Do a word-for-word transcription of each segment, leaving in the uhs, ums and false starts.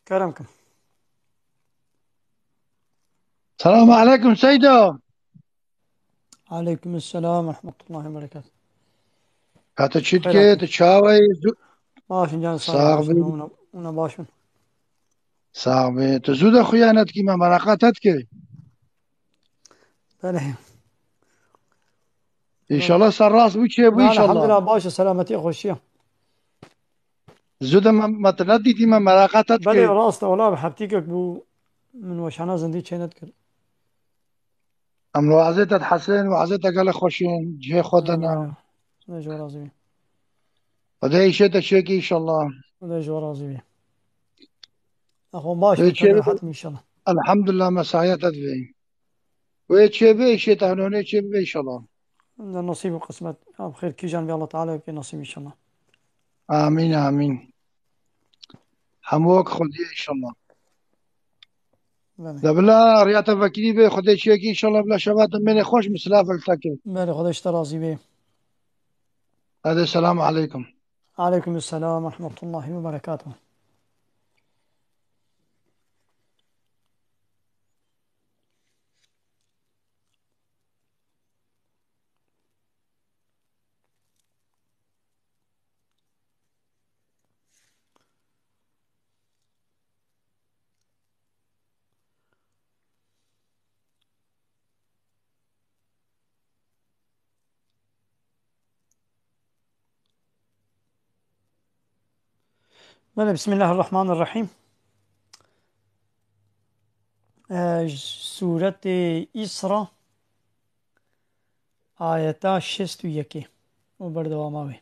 Kerem kin. Selamun aleyküm Seydo. Aleyküm selam ve rahmetullahi ve berekatuhu. Ka tu çi dikê, tu çawa yî? Baş in can, sağ ol. Sax bî. Hûn baş in. Sax bî. Tu zû de xuya nedikî, me meraqa te dikê. Belê. Înşallah ser rast bû, çêbû înşallah. Elhamdulillah, baş e, selametî, xweşî ye. Zû de me, me tu nedîtî, me meraqa te dikê. Belê, rast e, wela bi heftîkek bû min weşana zindî çê nedikir. Em li wazê te dihesên, wazê te gelek xweş in, cihê xwe de ne. Xwedê ji we razî bî. Xwedê îşê te çêkî înşallah. Xwedê ji we razî bî. Axwe baş, wê çê rehet bî înşallah. Elhamdulillah, me sahiya te divê. Wê çê bê, îşê te hinonê çê bibe înşallah. Ne nasîb û qismet. Ya bi xêr kîjan bê, Allah Teala wê bike nasîb înşallah. Amîn, amîn. Hemû wek Xwediyê înşallah. Belê. De bila riya te vekirî bê, Xwedê çêkî înşallah, bila şeva te mênê xweş, min silav li te kir. Belê, Xwedê ji te razî bê. Hadi, selamu aleykum. Aleyküm selam ve rahmetullahi ve berekatuhu. Belê, Bismillahirrahmanirrahîm. Ee, Sûretê Îsra, ayeta şêst û yekê û berdewama wê.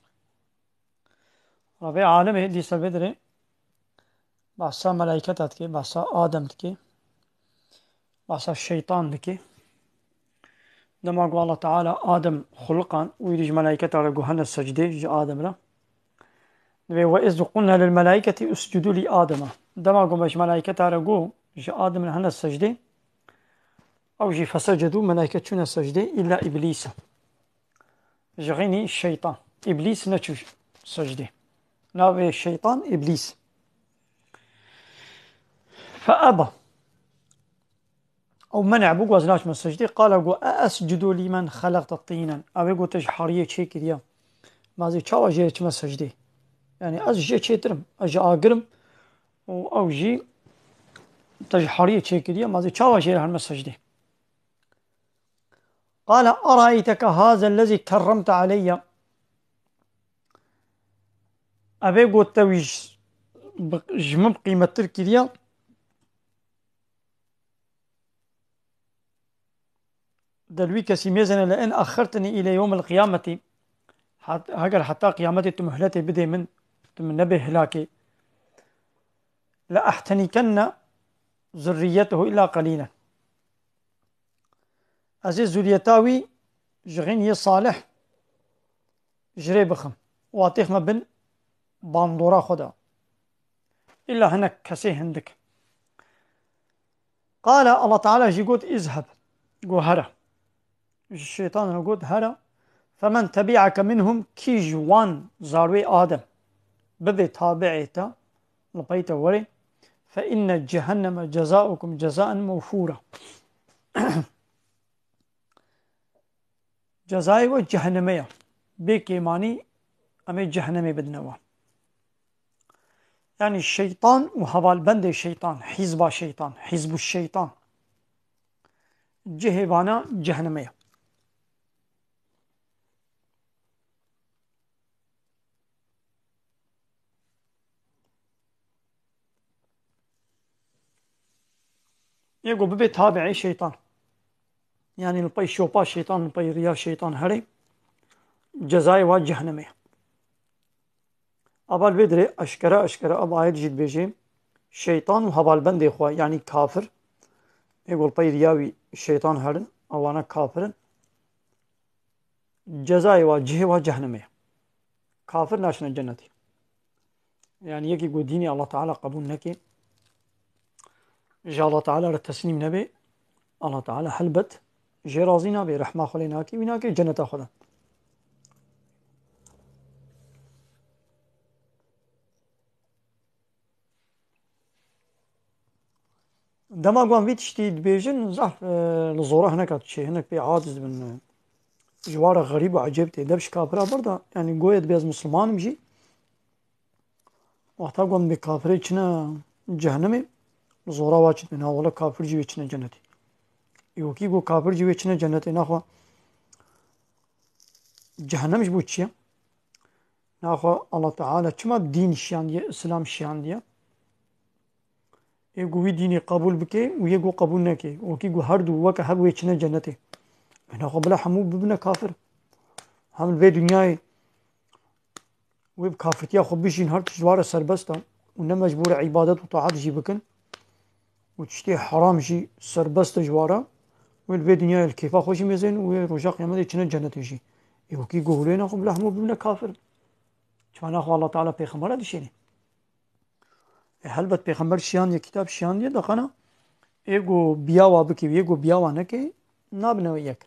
Rabê alemê dîsa vê dirê behsa melayketa dike, behsa Adem dike, behsa şeytan dike. Dema ku Allah Teala Adem xuliqan, wî dî ji melayketa re got hene secdê ji Adem re. Divê, "Ve iz qulna lil melaiketi uscudu li Adema." Dema ku me ji melayketa re got, "Ji Adem re hene secdê." Ew jî fesecedu, melayke çûne secdê, illa Îblîsa. Ji xînî şeytan. Îblîs neçû secdê. Navê şeytan Îblîs. Fe eba. Ew menê bû, got, "Ez naçime secdê." Qala, got, "E escudu limen xelaqte tînen." Ew ê got, "Te ji hariyê çê kiriye. Ma ez ê çawa jê çime secdê? Yani ez ji çêtir im, ez ji agir im." Û ew jî, "Te ji hariyê çê kiriye, ma ez ê çawa jê re herme secdê?" Qala, "Eraeyteke haza lezî kerremte aleyye." Ev ê got, "Te wî ji, bi, ji min bi qîmettir kiriye." Del wî kesî mêzene, "Le in axertnî île yewmil qiyameti." Hat-, heger heta qiyametê tu muhletê bidê min, tu min nebê hilakê. "Le ehtenikenna zurriyetehu illa qalilen." Ez ê zuriyeta wî ji xîn yê salih ji rê bixim û atêxme bin bandora xwe de. Îlla hinek kesê hindik. Qala, Allah Teala jî got, "Îzheb." Got, "Here." Ji şeytan re got, "Here. Femen tebi'eke minhum," kî ji wan zarwê Adem bibe tabi'ê te, li pey te were, "fe inne cehenneme cezaukum cezaen mewfûra." Cezayê we ceheneme ye. Bê kêmanî em ê cehenemê bidine we. Yani şeytan û hevalbendê şeytan, hîzba şeytan, hîzbu şeytan. Cihê vana ceheneme ye. Yê ku bibe tabi'ê şeytan. Yani li pey şopa şeytan, li pey riya şeytan herê, cezayê wa cehennemê. Ava li vê dirê eşkere eşkere ev ayet jî dibêje, şeytan û hevalbendê xwe, yani kafir, yê ku li pey riya wî şeytan herin, ewana kafir in. Cezayê wa, cihê wa cehennemê ye. Kafir naçine cennetê. Yani yekî ku dînê Allah Teala qebûl neke, ji Allah Teala re teslîm nebe, Allah Teala helbet jê razî nabe, rehma xwe lê nake, wî nake cenneta xwe de. Dema wan vî tiştî dibêjin, zehf, e, li zora hinek hat çê, hinek pê aciz bin, e, ji wara xerîb û ecêb tê. Dev ji kafira bir da, yanî goye dibê ez Misliman im jî. Wexta got bê kafirê çine cehennemê, li zora wa çi dibê, na wele kafir jî wê çine cenetê. Ê wekî got kafir jî wê çine cenetê, naxwe cehennem ji bo çi ye? Naxwe Allah Teala çima dîn şiyandiye, Îslam şiyandiye? Ê ku wî dînê qebûl bike û yê ku qebûl neke. Wekî ku her du weke hev wê çine cenetê. Ê naxwe bila hemû bibine kafir. Hem li vê dinyayê wê bi kafirtiya xwe bijîn, her tişt ji ware serbest e û ne mecbûr e îbadet û taat jî bikin. Û tiştê heram jî serbest e ji ware. Wê li vê dinyayê li kêfa xwe jî mêzên û wê roja qiyametê çine cenetê jî. Ê wekî ku hûlê naxwe bila hemû bibine kafir. Çima naxwe Allah Teala pêxembera dişêne? E, helbet pêxember şiyandiye, kitab şiyandiye, de qana ê ku biyawa bike, ê ku biyawa neke, nabine yek.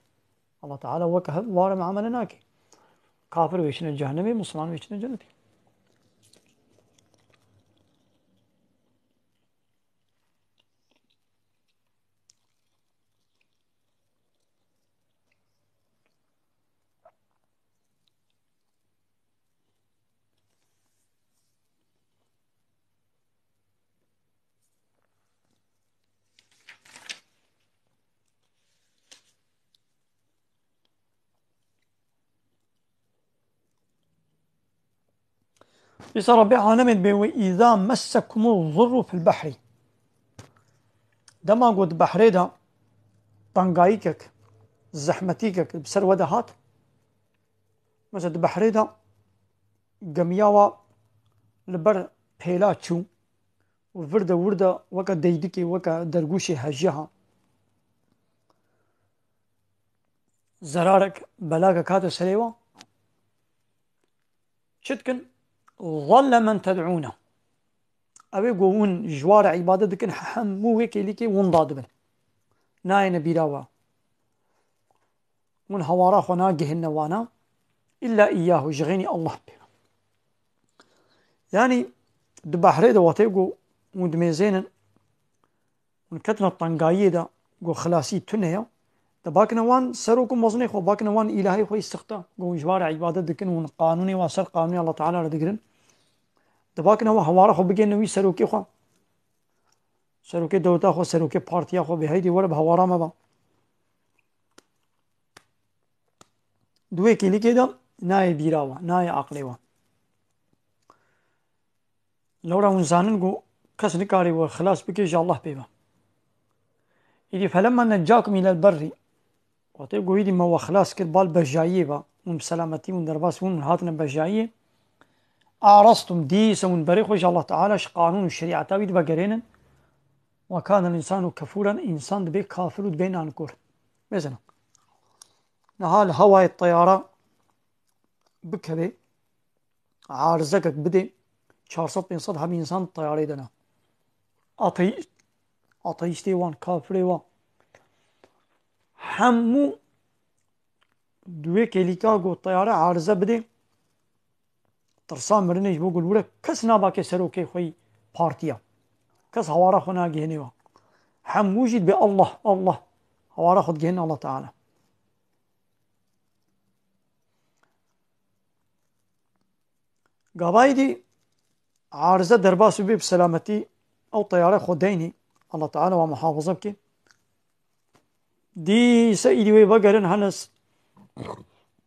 Allah Teala weke hev ware muamele nake. Kafir wê çine cehennemê, Musliman wê çine cenetê. Îsa Rabbê alemê dibê wê, "Îza messekumuz zurru fil behrî." Dema ku di behrê de tengayîkek, zehmetîkek bi ser we de hat, mesela di behrê de gemiya wa li ber pêla çû û vir de wir de weke deydikê, weke dergûşê hejiha. Zerarek, belakek hate serê wan. Çi dikin? Zalle men ted'ûne. Ew ê ku hûn ji wa re îbadet dikin, hemû wê kêlîkê winda dibin. Nayêne bîra we. Hûn hawara xwe nagihîne wana. Îlla îyyahu, ji xênî Allah pê. Yanî di behrê de wextê ku hûn dimêzênin, hûn ketina tengayiyê de, ku xilasî tune ye, de bakine wan serok û mezinê xwe, bakine wan îlahê xwe yî sixte, ku hûn ji wa re îbadet dikin, hûn qanûnê wan ser qanûnê Allah Teala re digirin. De bakine wan hawara xwe bigihîne wî serokê xwe. Serokê dewleta xwe, serokê partiya xwe bê, heydî were bi hawara me be. Di wê kêlîkê de nayê bîra we, nayê aqlê we. Lewra hûn zanin ku kes nikarî we xilas bike ji Allah pê ve. Îdî felemma neccakum îlel berrî. Wextê ku îdî me we xilas kir bal bejayiyê ve, hûn bi selametî hûn derbas bûn, hûn hatine bejayiyê. Arastum, dîse hûn berê xwe ji Allah Teala, ji qanûn û şerîeta wî divegerênin. Ve kânel însanu kefûren, însan dibê kafir û dibê nankor. Mesela, niha li hewayê teyara bikeve, arizekek bidê, çar sed pênc sed hebî însan di teyarê de ne. Ateîst, ateîstê wan, kafirê wan, hemû di wê kêlîka ku teyare arize bidê, tirsa mirinê ji bo ku li wir e, kes nabake serokê xwe yî partiya. Kes hawara xwe nagihênê wa. Hemû jî dibê Allah, Allah. Hawara xwe digihîne Allah Teala. Gavayî dî arize derbas bibê bi selametî, ew teyare xwe deynî, Allah Teala wa muhafaza bike. Dîse îdî wê vegerin hene s-,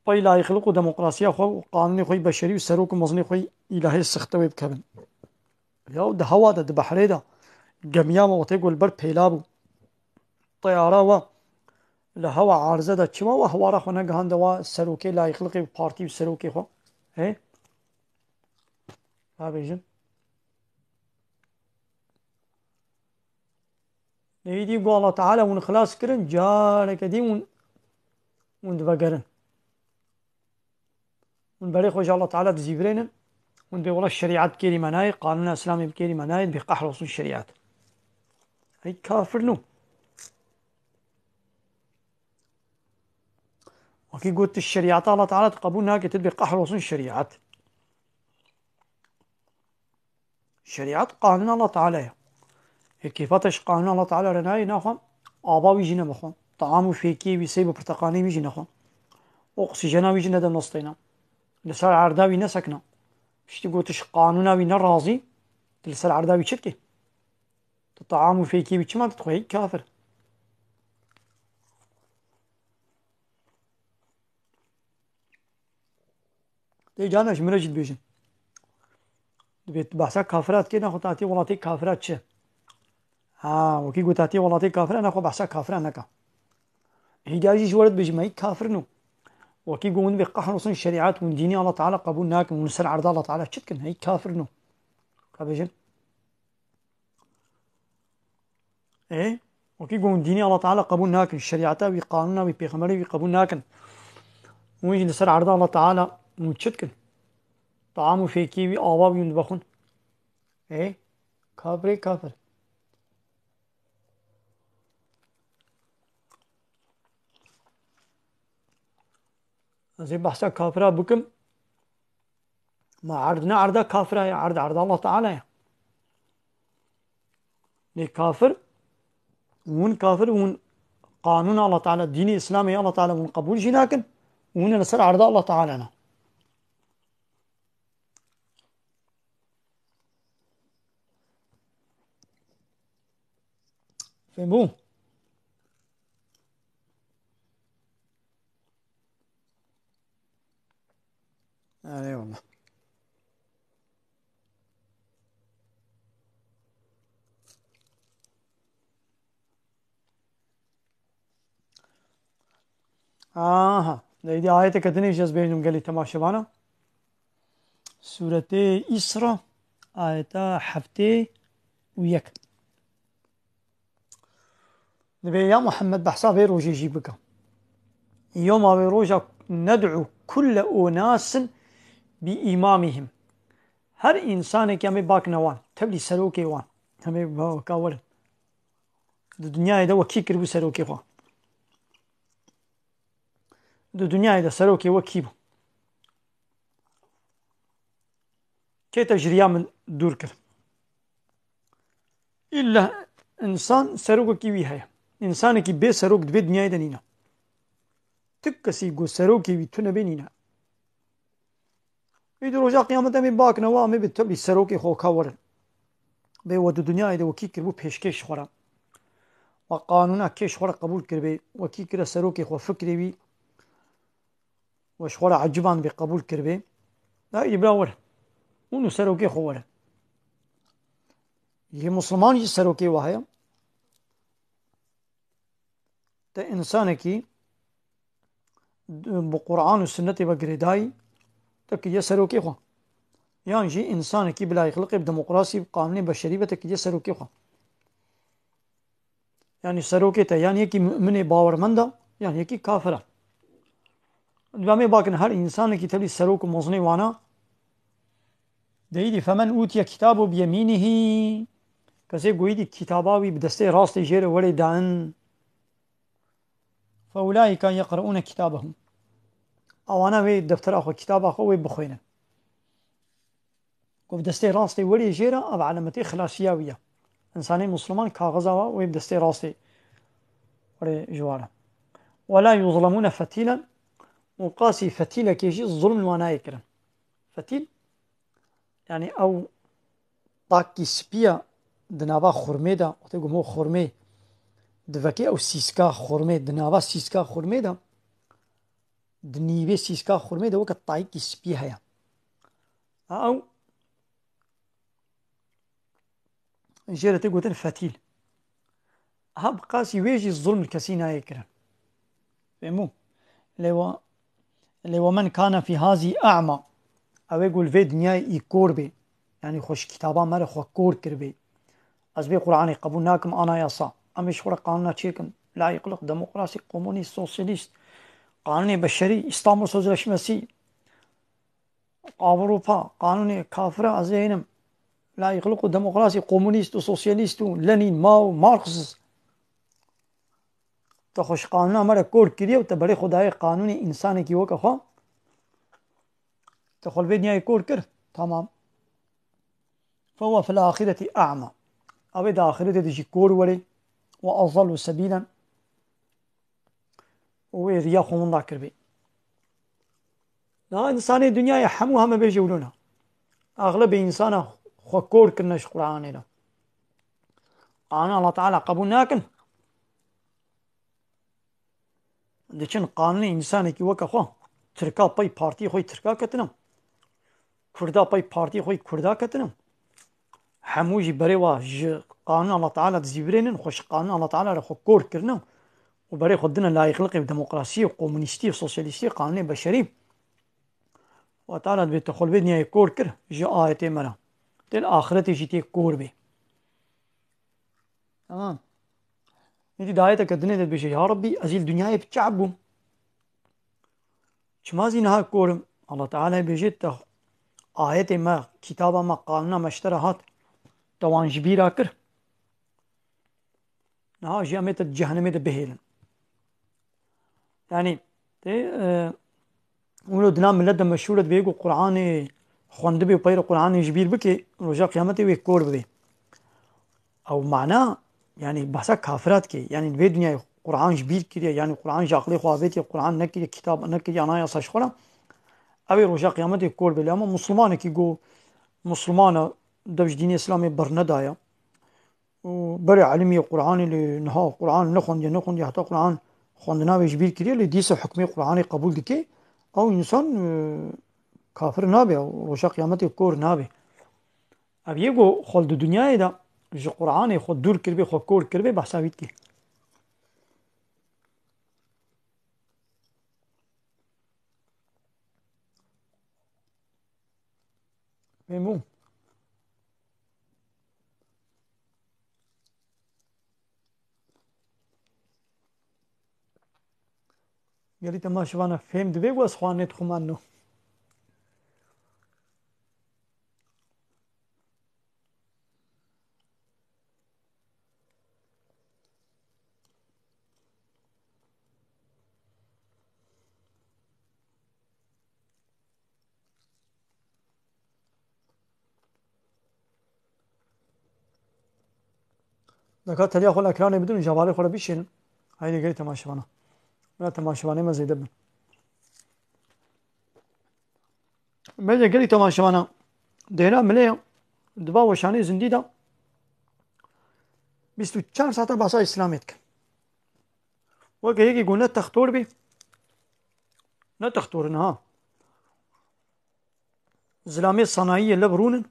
pey layîqlik û demokrasiya xwe û qanûnê xwe yî beşerî û serok û mezinê xwe yî îlahê sixte wê bikevin. Ya di hewa de, di behrê de, gemiya me wextê ku li ber pêla bû, teyara we li hewa arize de, çima we hewara xwe negihande wa serokê layîqlikê û partî û serokê xwe? Hê? Rabêjin. Êdî ku Allah Teala hûn xilas kirin, careke dî hûn, hûn divegerin. Hûn berê xwe ji Allah Teala dizîvirênin. Hûn dê wela şerîet kêrî me nayê, qanûna Îslamê bi kêrî me nayê, dibê qehr olsun şerîet. Ey kafir nû. Wekî got tu şerîeta Allah Teala tu qebûl nakê, tu dibê qehr olsun şerîet. Şerîet qanûna Allah Teala ye. Ê kêfa te ji qanûna Allah Teala re nayê, naxwe ava wî jî nebe xwe. Taam û fêkiyê wî, sêv û pirteqanê wî jî nexwe. Oksîjena wî jî nede nestêne. Li ser erda wî nesekine. Piştî ku tu ji qanûna wî nerazî, tu li ser erda wî çi dikî? Tu taam û fêkiyê wî çima dixweyî? Kafir. Tê carna ji min re jî dibêjin. Dibê tu behsa kafira dikê, naxwe tu hatî welatê kafira çi? Ha, wekî got hatî welatê kafira, naxwe behsa kafira neka. Hîdî jî ji we re dibêjin, me hî kafir no. Wekî got hûn dibê qehr olsun şerîat, hûn dînî Allah Teala qebûl nakin, hûn li ser erda Allah Teala çi dikin? Hî kafir no. Ka bêjin. Ê, wekî ku hûn dînî Allah Teala qebûl nakin, şerîeta wî, qanûna wî, pêxemberê wî qebûl nakin. Hûn jî li ser erda Allah Teala hûn çi dikin? Taam û fêkiyê wî, ava wî hûn dibexwin. Ê, kafirê kafir. Ez ê behsa kafira bikim. Ma erd ne erda kafira ye, erd erda Allah Teala ye. Lê kafir, hûn kafir, hûn qanûna Allah Teala, dînê Îslamê ya Allah Teala hûn qebûl jî nakin, hûn li ser erda Allah Teala ne. Fehmû? Eyvallah. Aha. Leydi ayeteke dinê jî ez bêjim gelî temaşevana. Sûretê Îsra, ayeta heftê û yek. Divê ya Muhammed behsa vê rojê jî bike. Yoma vê roja ned'u kulle unasin bi imamihim. Her însanekî em ê bak ne wan, tevlî serokê wan. Em ê ba-, ka werin. Di dinyayê de wekî kiribû serokê xwe. Di dinyayê de serokê we kî bû? Kê te ji riya min dûr kir? Îlla însan serokekî wî heye. Însanekî bê serok di vê dinyayê de nîne. Tu kesî ku serokê wî tu nebê nîne. Îdî roja qiyamet em ê bak ne wa, em ê bi tevlî serokê xwe ka werin. Bê we di dinyayê de wekî kiribû pêşkêş xwe re. We qanûna kê ji xwe re qebûl kiribê, wekî kire serokê xwe, fikrê wî. We ji xwe re eciban bê qebûl kiribê. Da îdî bira were. Hûn û serokê xwe were. Yê Musliman jî serokê we heye. Te însanekî bi Quran û Sunnetê ve girêdayî, te kiriye serokê xwe. Yan jî însanekî bi layîqliqê, bi demokrasî, bi qanûnê beşerî ve te kiriye serokê xwe. Yanî serokê te yan yekî mu'minê bawermend e, yan yekî kafir e. Divê em ê bakin her însanekî tevlî serok û mezinê wan e. De îdî femen utiye kitabu bi yemînihî. Kesê ku îdî kitaba wî bi destê rastê jê re were dan. Fe ulaîka yeqreûne kitabehum. Ewana wê deftera xwe, kitaba xwe wê bixwînin. Ku bi destê rastê werê jê re, ev elemetê xilasiya wî ye. Însanê Musliman kaxiza wa wê bi destê rastê werê ji wa re. Ve la yuzlemûne fetîlen, û qasî fetîlekê jî zulm li wan nayê kirin. Fetîl, yanî ew takî spî ye di nava xurmê de, wextê ku me xurmê divekê ew sîska xurmê, di nava sîska xurmê de, di nîvê sîska xurmê de weke tayikî spî heye. Ew jê re tê gotin fetîl. Ha bi qasî wê jî zulm li kesî nayê kirin. Fehmû? Lê we, lê we men kane fî hazî a'ma. Ew ê ku li vê dinyayê î kor bê. Yanî xwe ji kitaba me re xwe kor kiribê. Ez vê Qur'anê qebûl nakim, anayasa. Em ê ji xwe re qanûna çêkin. Layîqlik, demokrasî, komunîst, sosyalîst, qanûnê beşerî, Îstanbul Sözleşmesi, Avrupa, qanûnê kafira ez ê hênim. Layîqlik û demokrasî, komunîst û sosyalîst û Lenîn, Mao, Marx. Te xwe ji qanûna me re kor kiriye û te berê xwe daye qanûnê însanekî weke xwe. Te xwe li vê dinyayê kor kir. Tamam. Fehuwe fil ahireti a'ma. Ew ê di axirete de jî kor were. Ve adallu sebîlen. Û wê riya xwe winda kiribê. Niha însanê dinyayê hemû heme bêje wilo ne. Exlebê însana xwe kor kirine ji Qur'anê re. Qanûna Allah Teala qebûl nakin. Diçin qanûnê însanekî weke xwe, Tirka pey partiyê xwe yê Tirka ketine. Kurda pey partiyê xwe yê Kurda ketine. Hemû jî berê wa ji qanûna Allah Teala dizîvirênin, xwe ji qanûna Allah Teala re xwe kor kirine û berê xwe dine layîqliqê û demokrasiyê û komunîstî û sosyalîstî, qanûnê beşerî. Allah Teala dibê te xwe li vê dinyayê kor kir ji ayetê me re. Tê li axiretê jî tê kor bê. Tamam. Nîdî di ayeteke dinê de dibêje, ya Rabbî, ez î li dinyayê bi çap bûm. Çima zî niha kor im? Allah Teala bêje, te ayetê me, kitaba me, qanûna me ji te re hat. Te wan ji bîra kir. Niha jî em ê te di cehenemê de bihêlin. Yanî, tê, e, wilo dina millet de meşhûr e, divê ku Qur'anê xwendibê û peyre Qur'anê ji bîr bike, roja qiyametê wê kor bibê. Ew mana, yanî behsa kafira dike. Yanî vê dinyayê Qur'an ji bîr kiriye, yanî Qur'an ji aqilê xwe avêtiye, Qur'an nekiriye, kitab nekiriye, anayasa ji xwe re. Ew ê roja qiyametê kor bê. Lê ama Muslimanekî ku Musliman e, dev ji dînê Îslamê bernedaye. û berê elimî Qur'anê lê niha Qur'an nexwendiye, nexwendiye heta Qur'an xwendina wê ji bîr kiriye, lê dîsa hukmê Qur'anê qebûl dike, ew însan, e, kafir nabe, ew roja qiyametê kor nabe. Ev yê ku xwe li di dinyayê de ji Qur'anê xwe dûr kiribê, xwe kor kiribê, behsa wî dike. Fêm bû? Gelî temaşevana fêm dibe ku ez xwarinê dixwim an no? Deka teliya xwe li ekranê bidin û ji hevalê xwe re bişênin. Haydi gelî temaşevana. Bila temaşevanê me zêde bin. Bence gelî temaşevana, dêra milê ya, di va weşanê zindî de bîst û çar saeta behsa Îslamê dikin. Weke yekî ku ne textor bî, ne textor in ha. Zilamê sanayiyê lev rûnin.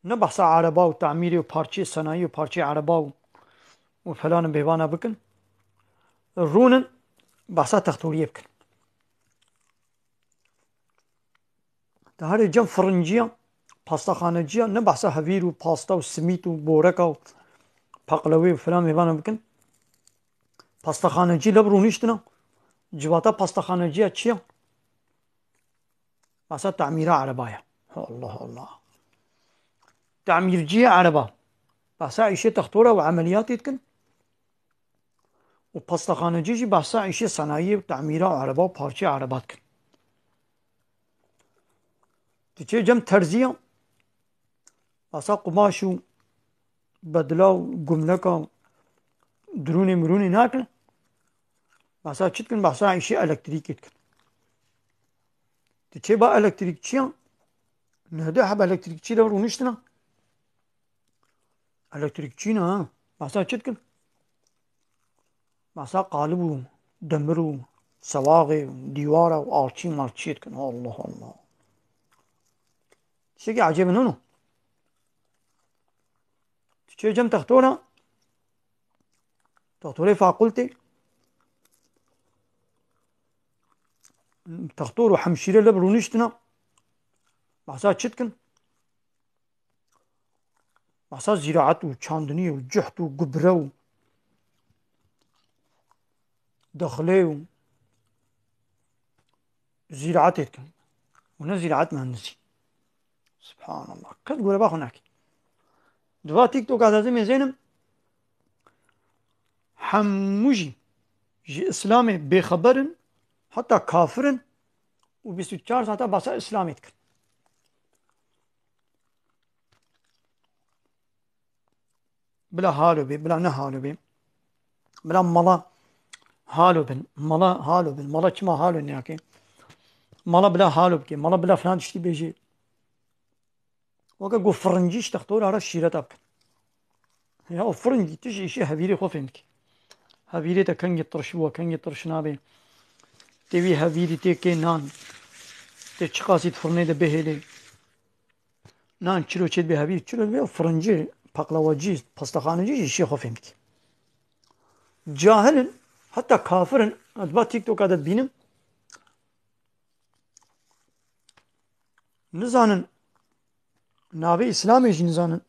Ne behsa ereba û tamîrê û parçeyê sanayî û parçeyê ereba û, û felan û bêvana bikin. Rûnin behsa textoriyê bikin. Te herê cem firinciya, pastaxaneciya, ne behsa hevîr û pasta û simît û boreka û peqlewê û filan mêvana bikin. Pastaxanecî lev rûniştina. Civata pastaxaneciya çi ya? Behsa tamîra ereba ye. Allah Allah. Tamîrciyê ereba. Behsa îşê textora û emeliyatê dikin. Û pastaxanecî jî behsa îşê sanayiyê û tamîra ereba û parçeyê ereba dikin. Tu çê cem terziya, behsa qumaş û bedila û gumleka û dirûnê mirûnê nakin. Behsa çi dikin? Behsa îşê elektrîkê dikin. Tu çê ba elektrîkçiya, nehde heb elektrîkçî lev rûniştina. Elektrîkçî ne ha. Behsa çi dikin? Behsa qalib û demir û sewaxê û dîwara û alçî malçî dikin. Allah Allah. Tiştekî ecêb e, no? Tu çê cem textora, textorê fakultê, textor û hemşîre lev rûniştina. Behsa çi dikin? Behsa zîraet û çandinî û cuht û gubre û dexlê û zîraetê dikin. Û ne zîraet mühendisî. Subhanallah. Kes gore ba xwe nakî. Di va TikToka de ez ê mêzênim, hemû jî ji Îslamê bêxeber in, heta kafir in û bîst û çar saeta behsa Îslamê dikin. Bila halo bê, bila ne halo bê. Bila mala halo bin, mala halo bin, mala çima halo neyake? Mala bila halo bike, mala bila filan tiştî bêje. Weke ku firincî ji textora re şîreta bikin. Ya o firincî tu jî îşê hevîrê xwe fêm dikî. Hevîrê te kengî tirş bû, kengî tirş nabê. Tê wî hevîrî tê kê nan. Tê çiqasî di firnê de bihêlê. Nan çilo çê dibe hevîr, çilo dibe firincî, paqlawacî, pastaxanecî jî îşê xwe fêm dikî. Cahil in, heta kafir in, ez ba TikToka de dibînim. Nizanin, navê Îslamê jî nizanin.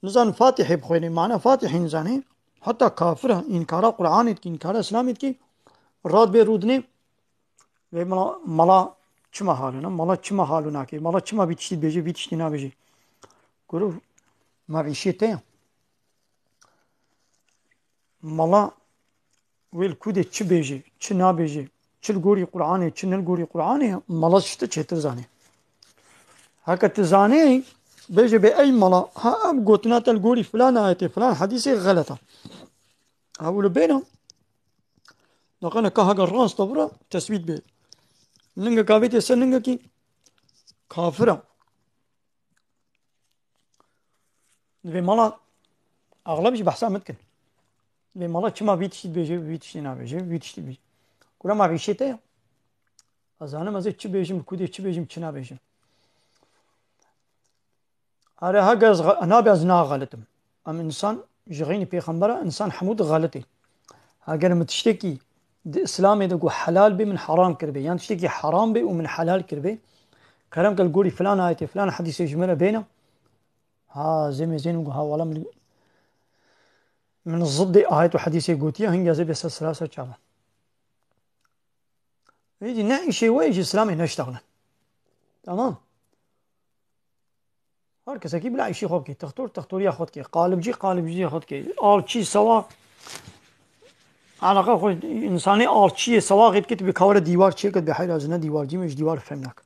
Nizanin Fatihê bixwênê, mana Fatihê nizanin. Heta kafir e, înkara Qur'anê dikî, înkara Îslamê dikî, rad bê rûdinê, vê mala, mala çima halo ne? Mala çima halo nake? Mala çima vî tiştî dibêje, vî tiştî nabêje? Guru, ma vîşê te ye. Mala wê li ku de çi bêje, çi nabêje, çi li gorî Qur'anê, çi ne li gorî Qur'anê, mala ji te çêtir zanê. Heke tu zanê, bêje bê ey mala, ha ev gotina te li gorî filan ayetê, filan hedîsê xelet e. Ha wilo bêne, naqene ka heke rast e bira, tesbît bê. Ningeka vê tê ser ningekî kafir e. Di vê mala, axlab jî behsa min dikin. Di vê mala çima vî tiştî dibêje, vî tiştî nabêje, vî tiştî dibêje. Kura ma vîşê te ye? Ez zanim ez ê çi bêjim, bi ku dê çi bêjim, çi nabêjim. Are hege ez xe-, nabe ez naxelitim. Em însan ji xeynî pêxembera, însan hemû dixelitê. Heger min tiştekî di Îslamê de ku helal bê, min heram kiribê, yan tiştekî heram bê û min helal kiribê, kerem ke li gorî filan ayetê, filan hedîsê ji min re bêne, ha, zê mêzên û ha wala min, min ziddê ayet û hedîsê gotiye, hingê zê bê ser sira ser çavan. Êdî ne îşê we yê ji Îslamê neştexlin. Tamam. Her kesekî bila îşî xwe bike. Textor, textoriya xwe dike. Qalibcî, qalibciya xwe dike. Alçî, sewa. Eleqa xwe, însanê alçiyê, sewaxê dike, tu bê kawere dîwar çêke, bê heyra zine dîwarcî me ji dîwar fem nake.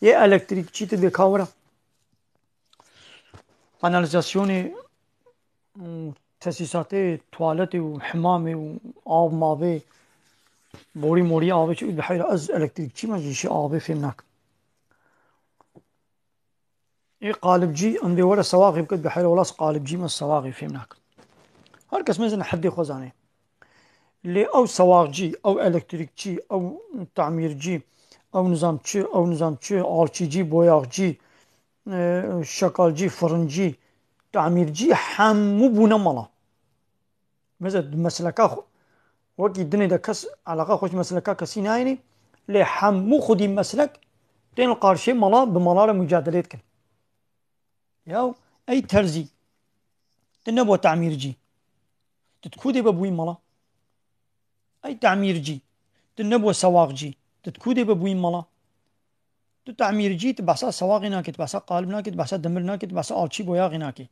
Yê elektrîkçî tu bê kawere. Kanalizasyonê û tesîsatê tuwaletê û hemamê û av mavê, borî morî avê çi, bê heyra ez elektrîkçî me, ji îşê avê fêm nakim. Ê qalibcî, em dê were sewaxê bikin, bi heyra wela ez qalibcî me, sewaxê fêm nakim. Her kes mezin heddê xwe zanê. Lê ew sewaxcî, ew elektrîkçî, ew tamîrcî, ew nizam çi, ew nizam çi, alçîcî, boyaxcî, e, şekalcî, firincî, tamîrcî hemû bûne mala. Mesela di mesleka xwe, wekî dinê de kes eleqa xwe ji mesleka kesî nayênê, lê hemû xwedî meslek tên li qarşiyê mala, bi mala re mucadelê dikin. Yaw, ey terzî, tu nebû tamîrcî. Tu di ku dê be bûyî mala? Ey tamîrcî, tu nebû sewaxcî. Tu di ku dê be bûyî mala? Tu tamîrcî, tu behsa sewaxê nakî, tu behsa qalib nakî, tu behsa demir nakî, tu behsa alçî boyaxê nakî.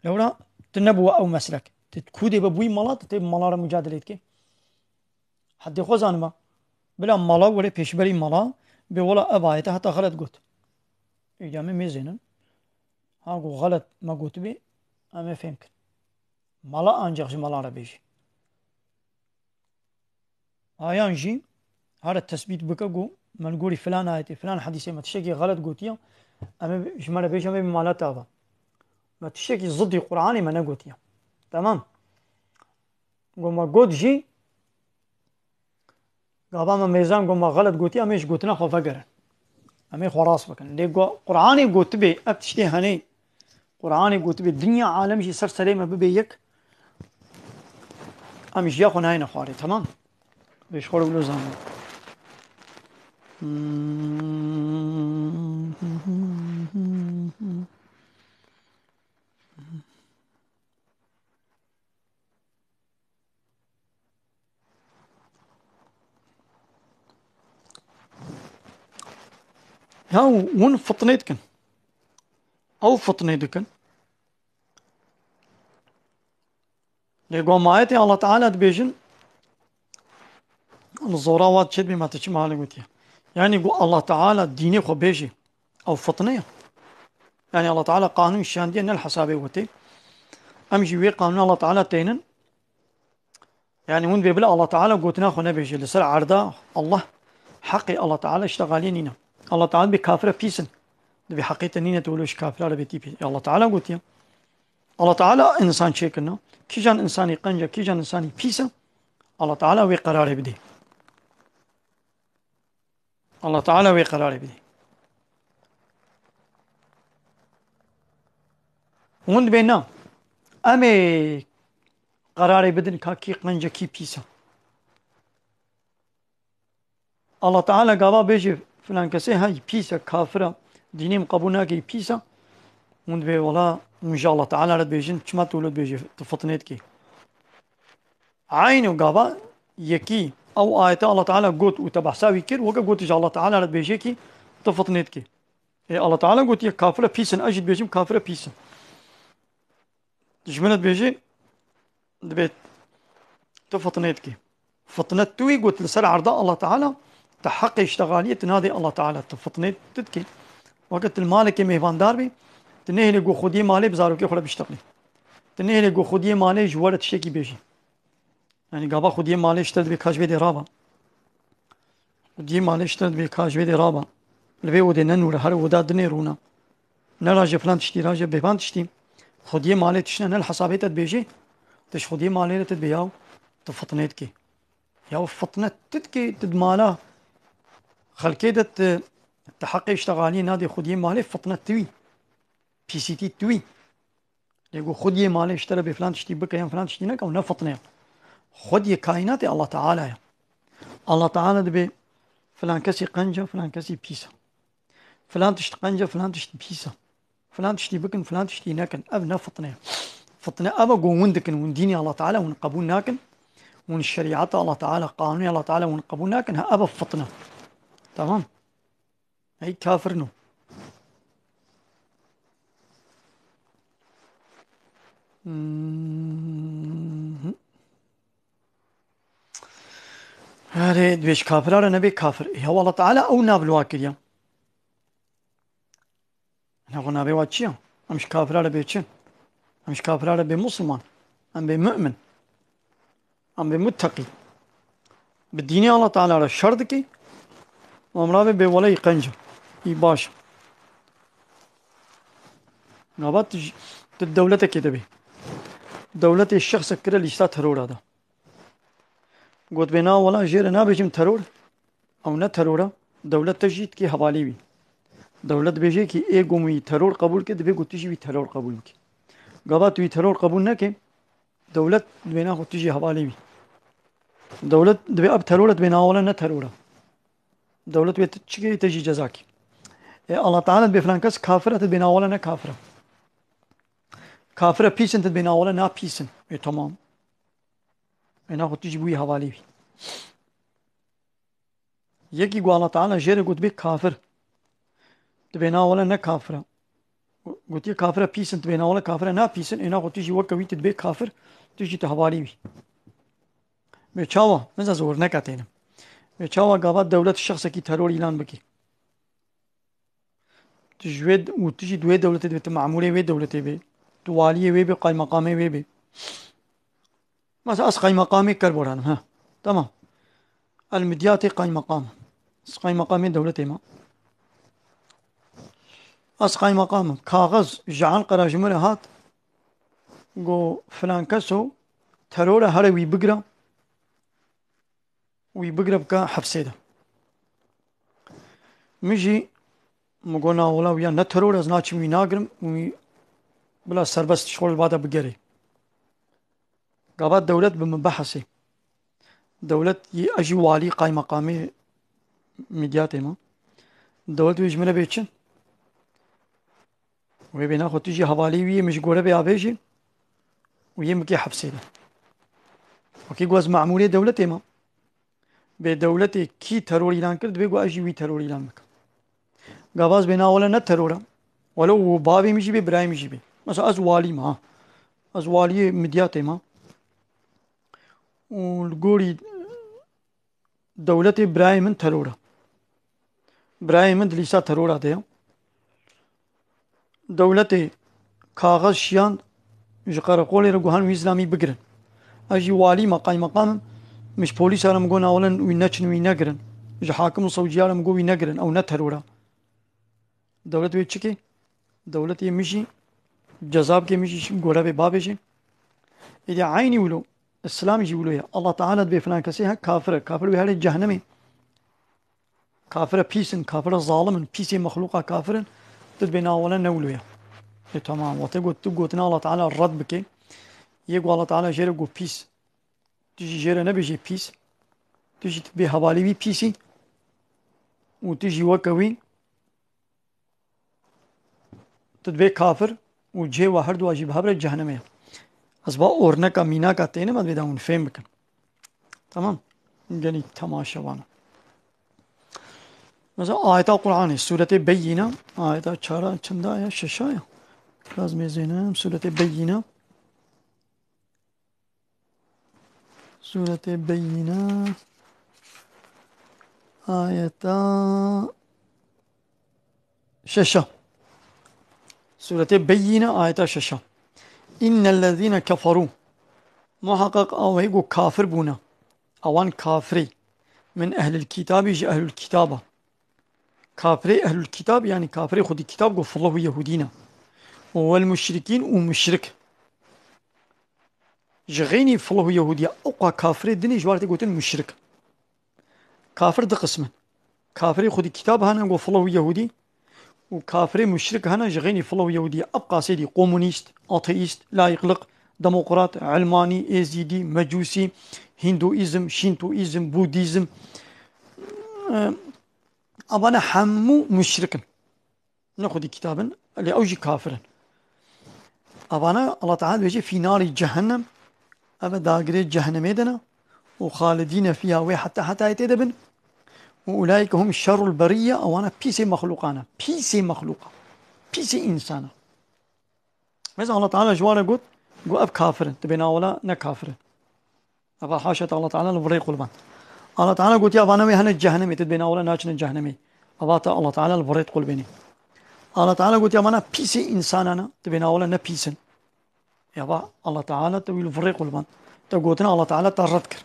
Lewra tu nebû ew meslek. Tu ku dê be bûyî mala, tu tê bi mala re mucadelê dikê. Heddê xwe zanima. Bila mala were pêşberî mala, bê wela ev ayete heta xelet got. Îca me mêzênin. Ha ku xelet me gotibê, em ê fêm kin. Mala ancaq ji mala re bêjî. Ayan jî here tesbît bike ku me li gorî filan ayetê, filan hedîsê me tiştekî xelet gotiye, em ê ji me re bêje, em ê bi mala te ava. Me tiştekî ziddî Qur'anê me negotiye. Temam. Ku me got jî, gava me mêzan ku me xelet gotiye, em ê ji gotina xwe vegerin. Em ê xwe rast bikin. Lê ku Qur'anê gotibê, ev tiştê henê Qur'anê gotibê, dinya alem jî ser serê me bibê yek, em jiya xwe nayêne xwarê, temam? Bê ji xwe re wilo zanîn. Ya hûn fitnê dikin. Ew fitnê dikin. Lê ku me ayetê Allah Teala dibêjin, li zora wat çêdibî me tu çi malê gotiye. Yani ku Allah Teala dînê xwe bêjî, ew fitne ye. Yani Allah Teala qanûn şandiye ne li hesabê wetê. Em jî wê qanûna Allah Teala tênin. Yani hûn dibê bila Allah Teala gotina xwe nebêje. Li ser erda Allah, heqê Allah Teala îştexaliyê nîne. Allah Teala dibê kafira pîs in. Dibê heqê te nîne tu wilo ji kafira re bêtî pîs. E, Allah Teala gotiye. Allah Teala insan çêkirine. Kîjan insanî qenc e, kîjan insanî pîs e, Allah Teala wê qerarê bidê. Allah Teala wê qerarê bidê. Hûn dibê na. Em ê qerarê bidin ka kî qenc e, kî pîs e. Allah Teala gava bêje filan kesê hey pîs e, kafir e, dînê min qebûl nake, pîs e. Hûn dibê wela hûn ji Allah Teala re dibêjin, çima tu wilo dibêjî, tu fitnê dikî. Eynû gava yekî ew ayete Allah Teala got û te behsa wî kir, weke got ji Allah Teala re dibêje kî tu fitnê dikî. Ê Allah Teala gotiye kafire pîs in, ez jî dibêjim kafire pîs in. Ji min re dibêje, dibê tu fitnê dikî. Fitne tu wî got li ser erda Allah Teala, te heqê îştexaliyê tu nadê Allah Teala, tu fitnê tu dikî. Weke tu li malekê mêvandar bî, tu nehêlê ku xwediyê malê bi zarokê xwe re bişteqlî. Tu nehêlê ku xwediyê malê ji we re tiştekî bêjî. Yani gava xwediyê malê ji te dibê ka ji vê dê rava. Xwediyê malê ji te dibê ka ji vê dê rava. Li vê odê ne nûre, her oda dinê rûna. Ne raje filan tiştî, raje bêvan tiştî. Xwediyê malê tiştine ne li hesabê te dibêjê. Tu ji xwediyê malê re tu dibê yaw, tu fitnê dikê. Yaw fitne tu dikê, tu di mala xelkê de tu, tu heqê îştexaliyê nadê xwediyê malê, fitne tu wî. Pîsîtî tu wî. Lê ku xwediyê malê ji te re bê filan tiştî bike yan filan tiştî neke, ew ne fitne ye. Xwediyê kaînatê Allah Teala ye. Allah Teala dibê filan kesî qenc e, filan kesî pîs e. Filan tişt qenc e, filan tişt pîs e. Filan tiştî bikin, filan tiştî nekin. Ev ne fitne ye. Fitne ev e ku hûn dikin, hûn dînê Allah Teala hûn qebûl nakin. Hûn şerîeta Allah Teala, qanûnê Allah Teala hûn qebûl nakin. Ha, ev e fitne. Tamam. Ey kafir no. Hmm. Erê, dibê ji kafira re nebê kafir. Ya Allah Teala ew nav li wa kiriye. Hina xwe navê wa çi ye? Em ji kafira re bê çi? Em ji kafira re bê musulman. Em bê mu'min. Em bê mutteqî. Bi dînê Allah Teala re şer dikî. Û em rabê bê weleyî qenc e. Î baş e. Gava tu ji, tu dewletekê de bî. Dewletê şexsek kire lîsta terora de. Got bê na wela jê re nabêjim teror. Ew ne teror e. Dewlet te jî dikê hevalî wî. Dewlet dibêje kî ê gom wî teror qebûl kir, dibê ku tu jî wî teror qebûl bikî. Gava tu wî teror qebûl nekê, dewlet dibê na xwe tu jî hevalî wî. Dewlet dibê ev teror e, dibê na wela ne teror e. Dewlet wê tu çi kê, te jî ceza kî. E, Allah Teala dibê filan kes kafir e, tu dibê na wela ne kafir e. Kafir e pîs in, tu dibê na wela na pîs in. E, tamam. E, na xwe tu jî bûyî hevalî wî. Yekî ku Allah Teala jê re got bê kafir. Dibê na wele ne kafir e. Gotiye kafir e pîs in, dibê na wele kafir e ne pîs in, êna xwe tu jî weke wî tu dibê kafir, tu jî tu hevalî wî. Bê çawa? Min zor neke tênim. Bê çawa gava dewlet şexsekî teror îlan bikî? Tu ji wê û tu jî di wê dewletê dibê, tu memûrê wê dewletê bê, tu waliyê wê bê, qaymeqamê wê bê. Mesela ez qaymeqamê Kerboran im, he. Tamam. El Midyatê qaymeqam. Ez qaymeqamê dewletê me. Ez qaymeqam im. Kaxiz ji Enqera ji min re hat. Got filan keso teror e, here wî bigire. Wî bigire bike hepsê de. Min jî min got na wela wîya ne teror, ez naçim wî nagirim, wî bila serbest ji xwe li ba de bigerê. Gava dewlet bi min bihesê. Dewlet yê, ez jî walî qaymeqamê Midyatê me. Dewlet wê ji min re bê çi? Wê bê naxwe tu jî hevalî wî yê, min ji gore bê avêjî û yê min kê hepsê de. Wekî ku ez memûrê dewletê me. Bê dewletê kî teror îlan kir, dibê ku ez jî wî teror îlan bikim. Gava ez bê na wele ne teror e. Wele û bavê min jî bê, birayê min jî bê. Mesela ez walî me, ha. Ez waliyê Midyatê me. Û li gorî dewletê birayê min teror e. Birayê min di lîsta terora de ye. Dewletê kaxiz şiyand, Ji qereqolê re got han wî zilamî bigirin. Ez jî walî me, qaymeqam im, min ji polîsa re min got nawilen wî neçin, wî negirin. Ji hakim û sewciya re min got wî negirin, ew ne teror e. Dewlet wê çi ke? Dewlet yê min jî ceza bike, min jî gore bê bavêje. Êdî eynî wilo, Îslam jî wilo ye. Allah Teala dibê filan kesê he kafir e. Kafir wê herê cehennemê. Kafir e pîs in, kafir e zalim in, pîsê mexlûqa kafir in. Tu dibê na wele ne wilo ye. E, tamam, wate got, tu gotina Allah Teala red bike. Yê ku Allah Teala jê re got pîs. Tu jî jê re nebêjê pîs. Tu jî tu bê hevalî wî pîsî. Û tu jî weke wî tu dibê kafir û cihê we herdu jî bi hev re cehennemê ye. Ez va orneka mînaka tênim, ez dibê da hûn fêm bikin. Tamam. Gelî temaşevan. Mesela ayeta Qur'anê, Sûretê Beyyîne, ayeta çara çinda ya, şeşa ya. Biraz mêzênim, Sûretê Beyyîne. Sûretê Beyyîne, ayeta şeşa. Sûretê Beyyîne, ayeta şeşa. Înnellezîne keferû. Muhaqqaq awê ku kafir bûne. Awan kafirê. Min ehlil kitabî, ji ehlul kitaba. Kafirê ehlul kitab, yanî kafirê xwedî kitab ku filah û yehûdî ne. Û wel muşrikîn û muşrik. Ji xeynî filah û yehûdiya, ewqa kafirê dinê ji war tê gotin muşrik. Kafir du qism in. Kafirê xwedî kitab hene, go filah û yehûdî, û kafirê muşrik hene, ji xeynî filah û yehûdî. Ev qasê dî, komunîst, ateîst, layîqliq, demokrat, elmanî, êzîdî, mecûsî, hinduîzm, şîntoîzm, budîzm. Evane hemû muşrik in. Ne xwedî kitab in, lê ew jî kafir in. Evana Allah Teala dibêje fî narî cehennem, ev e dagirê cehennemê de ne, û xalidîne fîha, wê heta hetayê tê de bin. Û ulaîke hum şerrul beriyye, ewana pîsê mexlûqan e, pîsê mexlûqa, pîsê însana. Mesela Allah Teala ji wan re got, got ev kafir in, dibê na wela ne kafir in. Eva haşa te Allah Teala li virê qulban. Allah Teala gotiya vana wê hene cehennemê, tu dibê na wele naçine cehennemê. Eva te Allah Teala li virê qulbênê. Allah Teala gotiya vana pîsê insanana, tu dibê na wele ne pîs in. Eva Allah Teala te wî li virê qulban. Te gotina Allah Teala te red kir.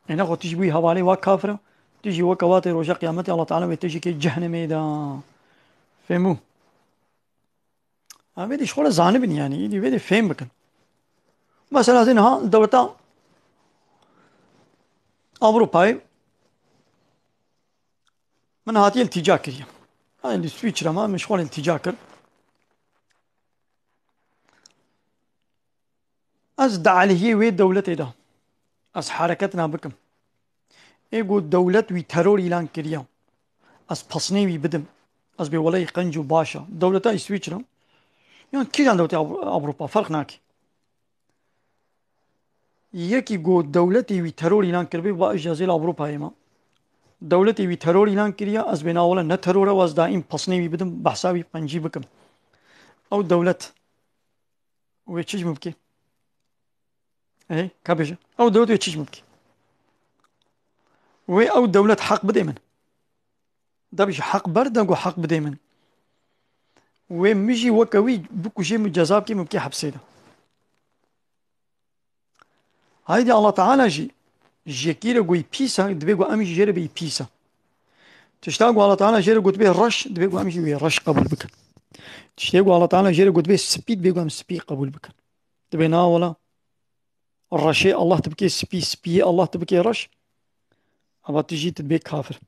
Ê nexwe tu jî bûyî hevalê wa kafira, tu jî weke wa tê roja qiyametê Allah Teala wê te jî kê cehennemê de. Fêmû? Ha, vê dî ji xwe re zanibin, yanî, îdî vê dî fêm bikin. Mesela, ez ê niha dewleta Ewropayê min hatiye iltîca kiriye. Ha, li Swîçra me, min ji xwe re iltîca kir. Ez di aleyhê wê dewletê de ez hereketina bikim. Ê ku dewlet wî teror îlan kiriya, ez pesnê wî bidim. Ez bê weleyî qenc û baş e. Dewleta Îswîçra, yan kîjan dewletê Ewro-, Ewropa, ferq nake. Yekî ku dewletê wî teror îlan kiribe, va ji ez ê li Ewropayê me. Dewletê wî teror îlan kiriya, ez bê na wele ne teror e, ez daîm pesnê wî bidim, behsa wî qencî bikim. Ew dewlet wê çi ji min bike? Ê, ka bêje. Ew dewlet wê çi ji min bike? Wê ew dewlet heq bidê min. Deb ji heq berde ku heq bidê min. Wê min jî weke wî bikujê, min ceza bike, min bike hepsê de. Haydî Allah Teala jî ji yekî re goyî pîs e, divê ku em jî jê re bêyî pîs e. Tişta ku Allah Teala jê re gotibê reş, divê ku em jî wê reş qebûl bikin. Tiştê ku Allah Teala jê re gotibê spî, divê ku em spî qebûl bikin. Divê na wela reşê Allah tu bikê spî, spiyê Allah tu bikê reş, ava tu jî tu dibê kafir.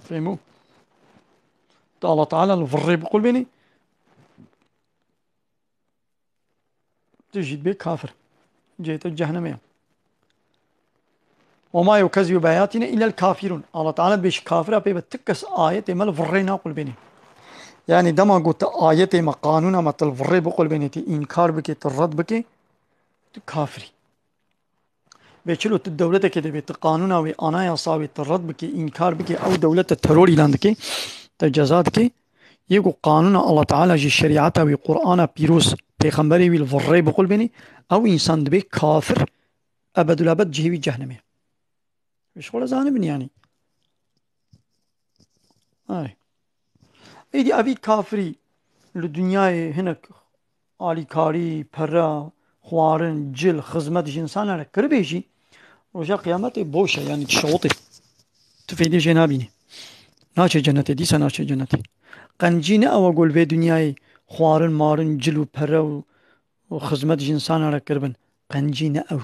Fehmû? Tu Allah Teala li virrê biqulbênî, tu jî dibê kafir. Cihê te cehennemê ye. "Ve ma yukezzibu bi ayatine illel kafirun." Allah Teala dibê ji kafira pê ve ti kes ayetê me li virrê naqulbênî. Yani dema ku tu ayetê me, qanûna me tu li virrê biqulbênî, tu înkar bikê, tu red bikê, tu kafirî. Vê çilo tu dewletekê de bê, tu qanûna wê, anayasa wê tu red bikê, înkar bikê, ew dewlet te teror îlan dikê, te ceza dikê. Yê ku qanûna Allah Teala jî, şerîeta wî, Qur'ana pîroz, pêxemberê wî li virrê biqulbênî, ew însan dibê kafir, ebedulebed cihê wî cehnemê. Ji xwe re zanibin, yanî. Ay. Êdî evî kafirî, li dinyayê hinek alîkarî, pere, xwarin, cil, xizmet ji insana re kiribê jî, roja qiyametê boş e, yanî dişewitê. Tu fêdê jê nabînî. Naçe cenetê, dîsa naçe cenetê. Qencî ne ew e ku li vê dinyayê xwarin, marin, cil û pere û, û xizmet ji insana re kiribin. Qencî ne ew.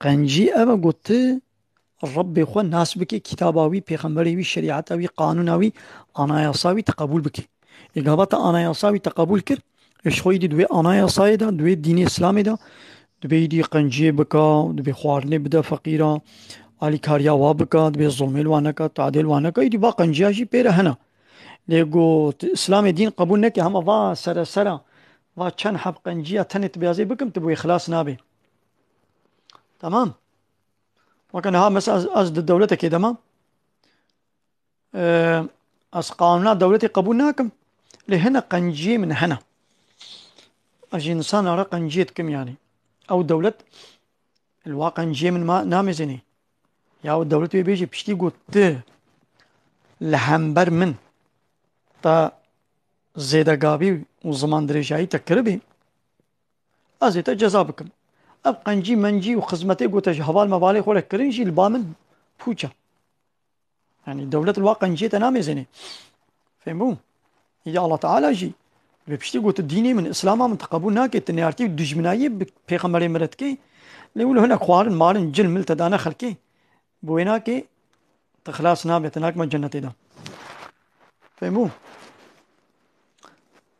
Qencî ev e ku tu Rebbê xwe nas bikî, kitaba wî, pêxemberê wî, şerîeta wî, qanûna wî, anayasa wî tu qebûl bikî. Ê gava te anayasa wî te qebûl kir, ê ji xwe îdî di wê anayasayê de, di wê dînê Îslamê de, dibê îdî qenciyê bika, dibê xwarinê bide feqîra, alîkariya wa bika, dibê zulmê li wan neka, tadê li wan neka, îdî va qenciya jî pê re hene. Lê ku tu Îslamê dîn qebûl neke, hema va seresera, va çend heb qenciya tenê tu bêzê bikim, tu bi wê xilas nabê. Tamam. Weke niha mesela ez, ez di dewletekê de me. Ee, ez qanûna dewletê qebûl nakim. Lê hene qenciyê min hene. Ez ji însana re qenciyê dikim yanî. Ew dewlet li wa qenciyê min ma namêzênê. Ya ew dewlet wê bêjî piştî got tu li hember min te zêdegavî û ziman dirêjayî te kiribî, ez ê te ceza bikim. Ev qencî mencî û xizmetê ku te ji heval mevalê xwe re kirin jî li ba min pûç e. Yanî dewlet li wa qenciyê te namêzênê. Fêm bû? Îdî Allah Teala jî li piştî got, tu dînê min, Îslama min tu qebûl nakê, tu neyartî û dijminayiyê bi pêxemberê min re dikê. Lê wilo hinek xwarin, marin, cil mil te dane xelkê. Bi wê nakê, tu xilas nabe, tu nakme cennetê de. Fêm bû?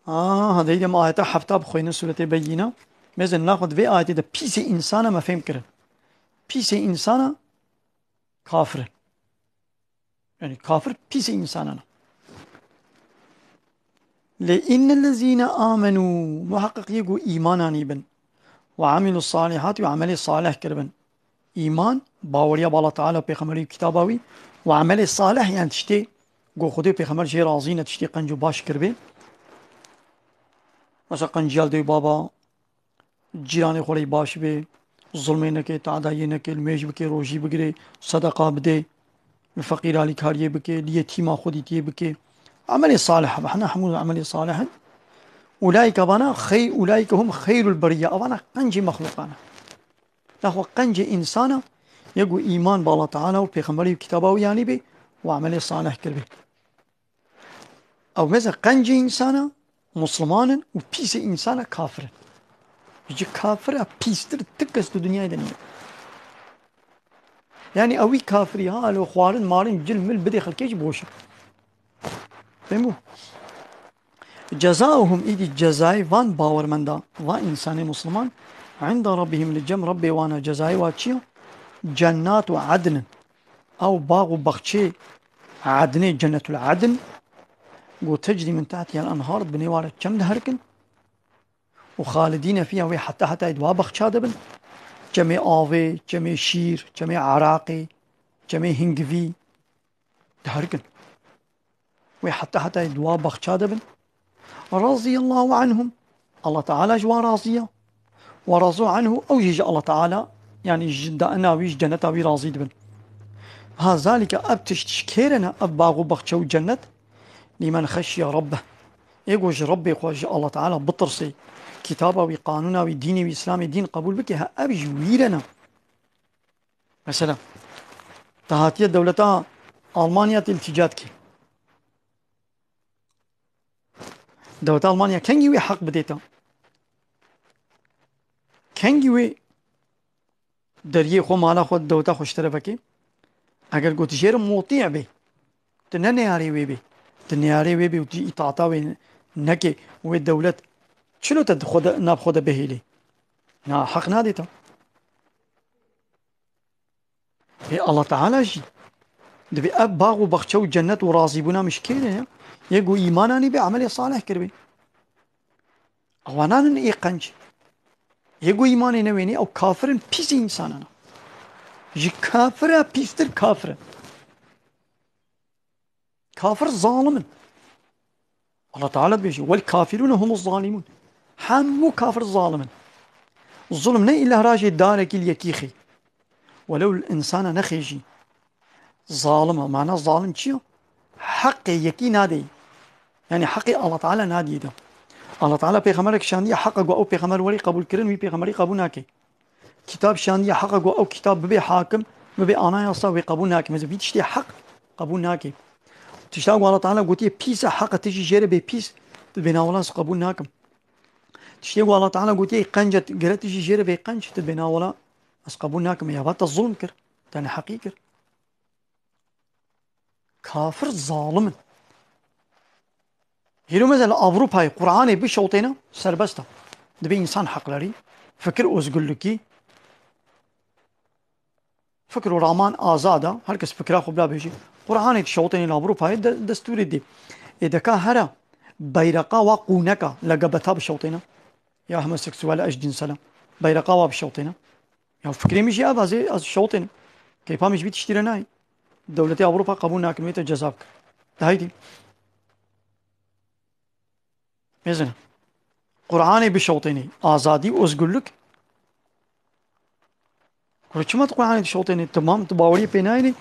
Aha, deyde me ayeta hefta bixwînin, Sûretê Beyyîne. Mêzin naxwe di vê ayetê de pîsê însana me fêm kirin. Pîsê însana kafir in. Yanî kafir pîsê însanan e. Lê innellezîne amenû, muheqeq yê ku îman anîbin, we amilus salihati, we emelê salih kiribin. Îman, baweriya bi Allah Teala û Pêxemberî û kitaba wî, we emelê salih, yani tiştê ku Xwedê û Pêxember jê razî ne, tiştê qenc û baş kiribê. Mesela qenciya li dê û baba, cîranê xwe rê baş bê, zulmê neke, tadayê neke, nimêj bike, rojî bigire, sedeqa bide, li feqîr alîkariyê bike, li yetîma xwe dîtiyê bike. Emelê salih be, hene hemû emelê salih in. Ulaîke vana xey-, ulaîke hum xeyrul berîye. Evana qencê mexlûqan e. Naxwe qencê însana, yê ku îman bi Allah Teala û Pêxemberî û kitaba wî anîbê û emelê salih kiribê. Ew mêze qencê însana, musliman in û pîsê însana kafir in. Ji kafira pîstir ti kes di dinyayê de nîne. Yani ew wî kafirî ha, lo xwarin, marin, cil, mil bidê xelkê jî boş e. Fêm bû? Cezauhum, îdî cezayê van bawermenda, van însanê musliman, inda rabbihim, li cem Rebbê wan e, cezayê wa çi ye? Cennatu adnin. Ew bax û baxçê Adnê, Cennetul Adn, ku tecrî min tehtihel enhar, di binê wa re çem diherikin. Û xalidîne fîha, wê heta hetayê di wa baxça de bin. Çemê avê, çemê şîr, çemê eraqê, çemê hingivî diherikin. Wê heta hetayê di wa baxça de bin. Raziyallahu anhum. Allah Teala ji wan razî ye. Ve razu anhu, ew jî ji Allah Teala, yani ji daina wî, ji ceneta wî razî dibin. Ha zalike, ev tişt ji kê re ne, ev bax û baxçe û cennet? Limen xeşiye Rabbeh. Ê ku ji Rebbê xwe, ji Allah Teala bitirsê, kitaba wî, qanûna wî, dînê wî, Îslamê dîn qebûl bike, ha ev ji wî re ne. Mesela, te hatiye dewleta Almanya te îltîca dike. Dewleta Almanya kengî wê heq bidê te? Kengî wê deriyê xwe, mala xwe, dewleta xwe ji te re veke? Eger got, jê re mutî bê, tu ne neyarê wê bê, tu neyarê wê bê û tu îtaata wê neke, wê dewlet çilo te di xwe de, nav xwe de bihêlê? Na, heq nadê te. Ê Allah Teala jî divê ev bax û baxçe û cennet û razîbûna min ji kê re ye? Yê ku îman anîbê, emelê salih kiribê. Ewanan in ê qenc. Yê ku îmanê newênê, ew kafir in, pîsê însanan in. Ji kafira pîstir kafir in. Kafir zalim in. Allah Teala dibêje, "Wel kafirûne humuz zalimûn." Hemû kafir zalim in. Zulm ne îlla rajê darekî li yekî xê. Welew li însana nexê jî. Zalim e. Mana zalim çi ye? Heqê yekî nadeyî. Yani heqê Allah Teala nadiyê de. Allah Teala pêxemberek şandiye heqa ku ew pêxember werî qebûl kirin, wî pêxemberî qebûl nake. Kitab şandiye heqa ku ew kitab bibe hakim, bibe anayasa, wê qebûl nake. Mesela vî tiştê heq qebûl nake. Tişta ku Allah Teala gotiye pîs e, heq e, tu jî jê re bê pîs, tu bê na wela ez qebûl nakim. Tiştê ku Allah Teala gotiye qenc e, gere tu jî jê re bê qenc, tu bê na wela ez qebûl nakim. Ya va te zulm kir, te neheqî kir. Kafir zalim in. Hîro mesela li Avrupayê Qur'anê bişewtêne serbest e. Dibê însan heqlerî, fikir ozgurlikî, fikir û raman azad e. Her kes fikra xwe bila bêjî. Qur'anê dişewtêne li Avrupayê de, destûrê dê. Ê deka here beyreqa wa qûneka L G B T bişewtêne. Ya homoseksual, eşcinsel e. Beyreqa wa bişewtêne. Ya fikrê min jî ev, ez ê, ez şewtênim. Keyfa min ji vî tiştî re nayê. Dewletê Ewropa qebûl nakin, wê te ceza bike. De heydî. Mêzin. Qur'anê bişewtênê. Azadî, ozgurlik. Kuro çima tu Qur'anê dişewtênê? Tamam, tu baweriyê pê nayênî.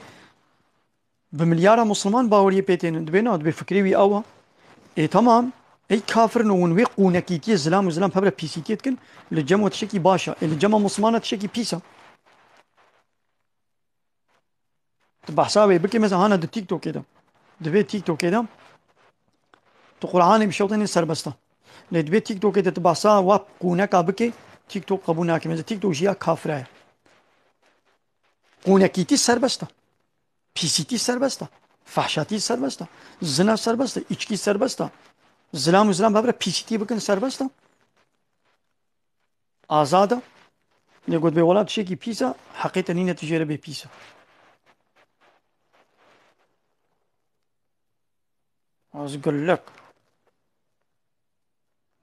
Bi milyara Musliman baweriyê pê tênin. Dibê na, dibê fikrê wî ew e. Ê, tamam. Ey kafir in û hûn wê qûnekîtiyê, zilam û zilam pevre pîsîtiyê dikin. Li cem we tiştekî baş e. Ê, li cema Muslimana tiştekî pîs e. Tu behsa wê bikê, mesela hana di TikTokê de. Divê TikTokê de tu Qur'anê bişewtênê serbest e. Lê divê TikTokê de tu behsa wa qûneka bikê, TikTok qebûl nake. Mesela TikTok jî ya kafira ye. Qûnekîtî serbest e. Pîsîtî serbest e. Fehşatî serbest e. Zina serbest e. Îçkî serbest e. Zilam û zilam bevre pîsîtî bikin serbest e. Azad e. Lê got bê welat tiştekî pîs e, heqê te nîne tu jê re bê pîs e. Ozgurlik.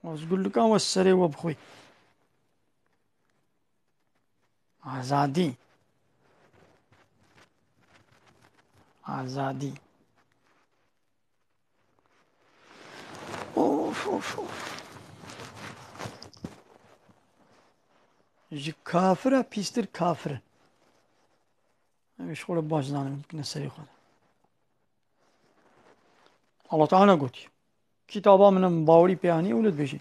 Ozgurlika we serê we bixwî. Azadî. Azadî. Of, of, of. Ji kafira pîstir kafir in. Ev ji xwe re baş zanin, bikine serê xwe de. Allah Teala gotiye. Kitaba min em bawerî pê anî, û li dibêjî.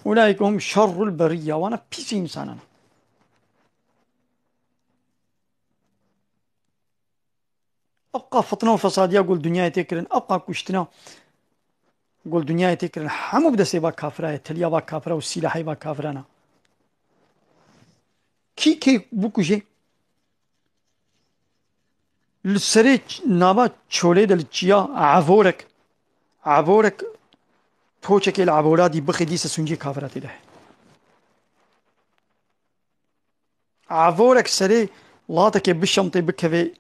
Ulaîke hum şerrul beriyye. Wana pîs însanan. Ebqa fitne û fesadiya gul dinyayê tê kirin, ebqa kuştina gul dinyayê tê kirin. Hemû bi destê va kafira ye, teliya va kafira û sîlahê va kafirana. Kî kê bikuje? Li serê ç-, nava çolê de li çiya evorek, evorek toçekê li evora dî bixê dîse suncê kafira tê de. Evorek serê latekê bişemtê bikevê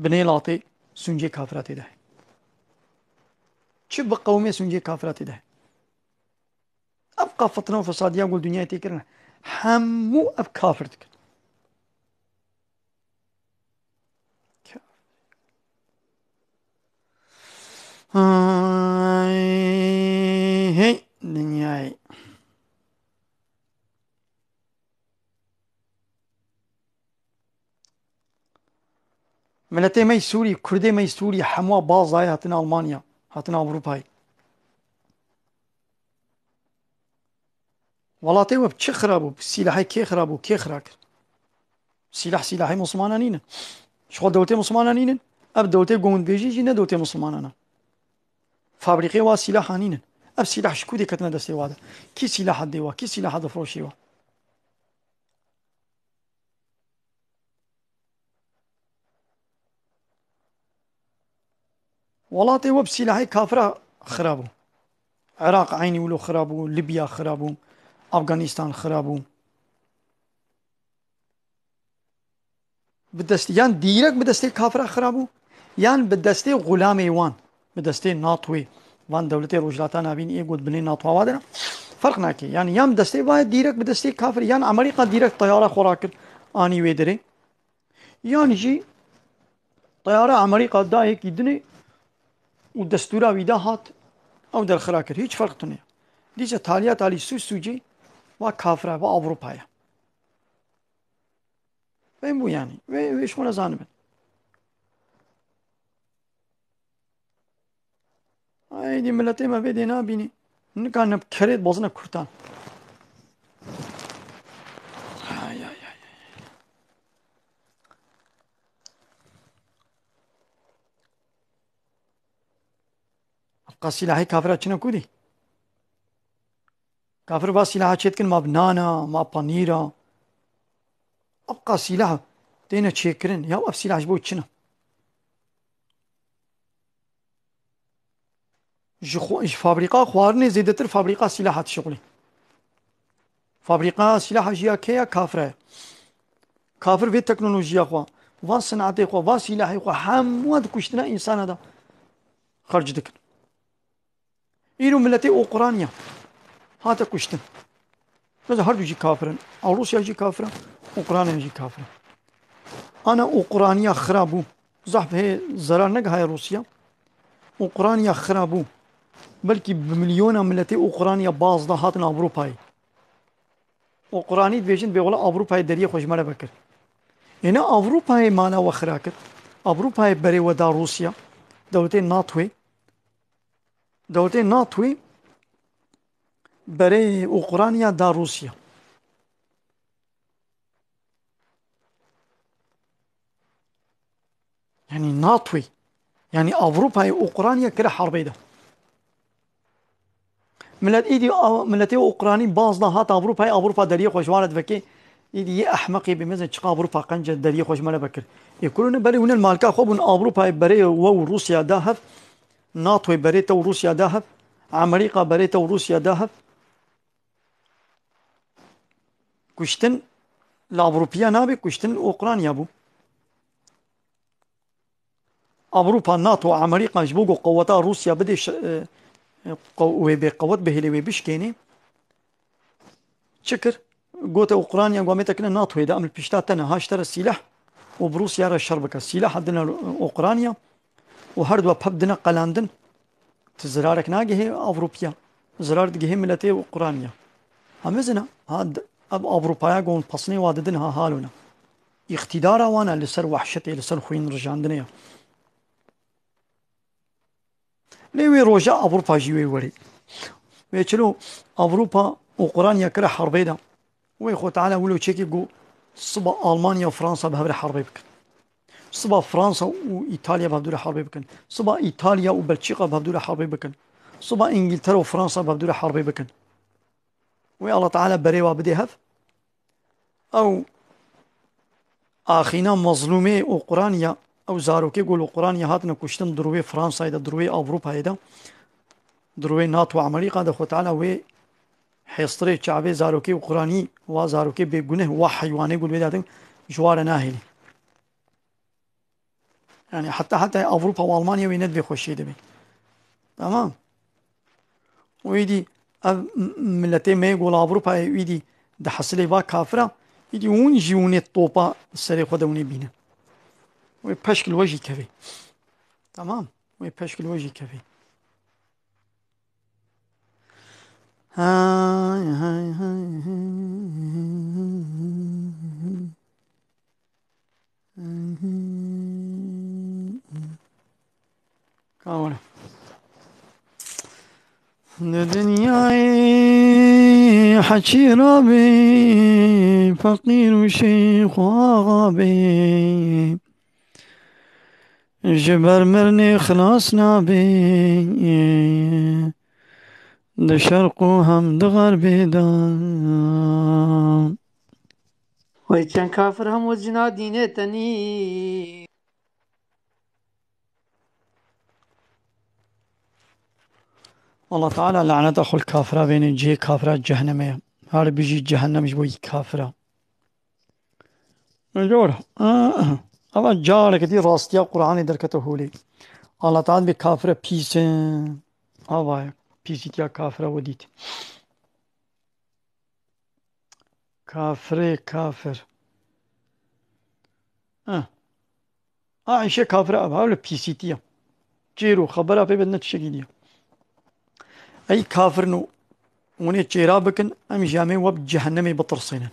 binê latê suncê kafira tê de. Çi biqewimê suncê kafira tê de. Ev qa fitne û fesadiya gul dinyayê tê kirin. Hemû ev kafir dikin. Ay, hey, dinyayê. Miletê me yê Sûrî, Kurdê me yê Sûrî, hemû baz dayê hatin Almanya, hatin Ewropayê. Welatê we bi çi xira bû? Bi sîlahê kê xira bû? Kê xira kir? Sîlah sîlahê Muslimana nînin. Ji xwe dewletê Muslimana nînin. Ev dewletê gomindbêjî jî ne dewletê Muslimana ne. Fabrîqê wa sîlaha nînin. Ev sîlah ji ku dê ketine destê wa de? Kî sîlaha dê wa? Kî sîlaha difiroşê wa? Welatê we bi sîlahê kafira xira bû. Iraq eynî wilo xira bû, Libya xira bû, Afganistan xira bû. Bi dest, yan dîrek bi destê kafira xira bû, yan bi destê xulamê wan, bi destê NATOyê, van dewletê Rojhilata Navîn ê got binê NATO wa de ne. Ferq nake. Yani yan bi destê vayê dîrek bi destê kafir, yan Amerîka dîrek teyara xwe rakir, anî wê derê. Yan jî teyara Amerîka da yekî dinê û destûra wî da hat, ew derxira kir. Hiç ferq tune. Dîse taliya talî sû sûcê va kafira, va Ewropa ye. Vên bû yani. Vê, vê ji xwe re zanibin. Ay. Êdî miletê me vê dê nabînî. Nika ne kerê dibozine kurtan. Ay, ay, ay, ay. Ev qas silahê kafira çine kudî? Kafir va silaha çêdikin ma bi nana, ma panîra. Ev qas silah têne çêkirin. Ya ev silah ji bo çi ne? Ji xwe, ji fabrîka xwarinê zêdetir fabrîka silaha dişixulî. Fabrîka silaha jî ya kê ya? Kafira ye. Kafir vê teknolojiya xwe, va sinatê xwe, va silahê xwe hemû di kuştina însana de xerc dikin. Îro miletê Ukrayna hate kuştin. Mesela her du jî kafir in. A Rûsya jî kafir e, Ukrayna jî kafir e. Ana Ukrayna xira bû. Zehf hê zerar negihaye Rûsya. Ukrayna xira bû. Belkî bi milyona miletê Ukrayna baz da hatin Ewropayê. Ukraynî dibêjin bê wela Ewropayê deriyê xwe ji me re vekir. Êne Ewropayê mala we xira kir. Ewropayê berê we da Rûsya. Dewletê NATOyê. Dewletê NATOyê berê Ukrayna da Rûsya. Yanî NATOyê, yanî Ewropayê Ukrayna kire herbê de. Milet îdî, miletê Ukraynî baz da hat Ewropayê, Ewropa deriyê xwe ji wan re divekê, îdî yê ehmeqê bê mezin çiqa Ewropa qenc e deriyê xwe ji me re vekir. Ê kurûne berê hûne li malka xwe bûn Ewropayê berê we û Rûsya da hev, NATOyê berê te û Rûsya da hev, Amerîka berê te û Rûsya da hev. Kuştin li Ewropiya nabe, kuştin li Ukrayna bû. Ewropa, NATO, Amerîka ji bo ku qeweta Rûsya bidê şi-, e, e, qew-, wê bê qewet bihêlê wê bişkênê. Çi kir? Gote Ukrayna, ku em ê tekine NATOyê de, em li pişta te ne, ha ji te re sîleh û bi Rûsya re şer bike. Sîleh dine Ukrayna û her du pep dine qelandin. Tu zirarek nagihê Ewropiya. Zirar digihê miletê Ukrayna. Ha mezin e, ha d-, ev Ewropaya ku hûn pesnê wa didin ha halû ne. Îqtîdara wan e li ser wehşetê, li ser xwîn rijandinê ye. Lê wê roja Ewropa jî wê werê. Wê çilo Ewropa Ukrayna kire herbê de. Wê Xwe Teala wilo çêkî ku siba Almanya û Fransa bi hev re herbê bikin. Siba Fransa û Îtalya bi hevdû re herbê bikin. Siba Îtalya û Belçîka bi hevdû re herbê bikin. Siba Îngiltere û Fransa bi hevdû re herbê bikin. Wê Allah Teala berê wa bidê hev. Ew axîna mezlûmê Ukrayna, ew zarokê ku li Ukrayna hatine kuştin di rûyê Fransayê de, di rûyê Ewropayê de, di rûyê NATO û Amerîka de, Xwe Teala wê hêstirê çavê zarokê Ukraynî, wa zarokê bêguneh, wa heywanê ku li wê de hatin, ji wa re nahêlî. Yani heta, heta Ewropa û Almanya wê ne divê xweşiyê de bê. Tamam. Û îdî ev m-, miletê me yê gola Ewropayê û îdî di hesilê va kafira, îdî hûn jî hûnê topa serê xwe de hûnê bîne. Wê peşk li we jî kevê. Tamam. Wê peşk li we jî kevê. Hay, hay, hay, hay. Ka were. Di dinyayê heçî rabê, feqîr û şêx û axa bê. Ji ber mirinê xilas nabê, di şerq û hem di xerbê de. Wey çend kafir hem we cina dînê tenî. Allah Teala laneta xwe li kafira bêne, cihê kafira cehennemê ye. Her bijî cehennem ji bo yî kafira. Jor. Ama careke dî rastiya Qur'anê derkete holê. Allah Teala bê kafire pîs e. Ava ye. Pîsîtiya kafira we dît. Kafirê kafir. Eh. A îşe kafira ev, hewle pîsîtiye. Çêr û xebera pê bidine tiştekî diye. Ey kafirno, hûn ê çêra bikin, em jî em ê we bi cehennemê bitirsînin.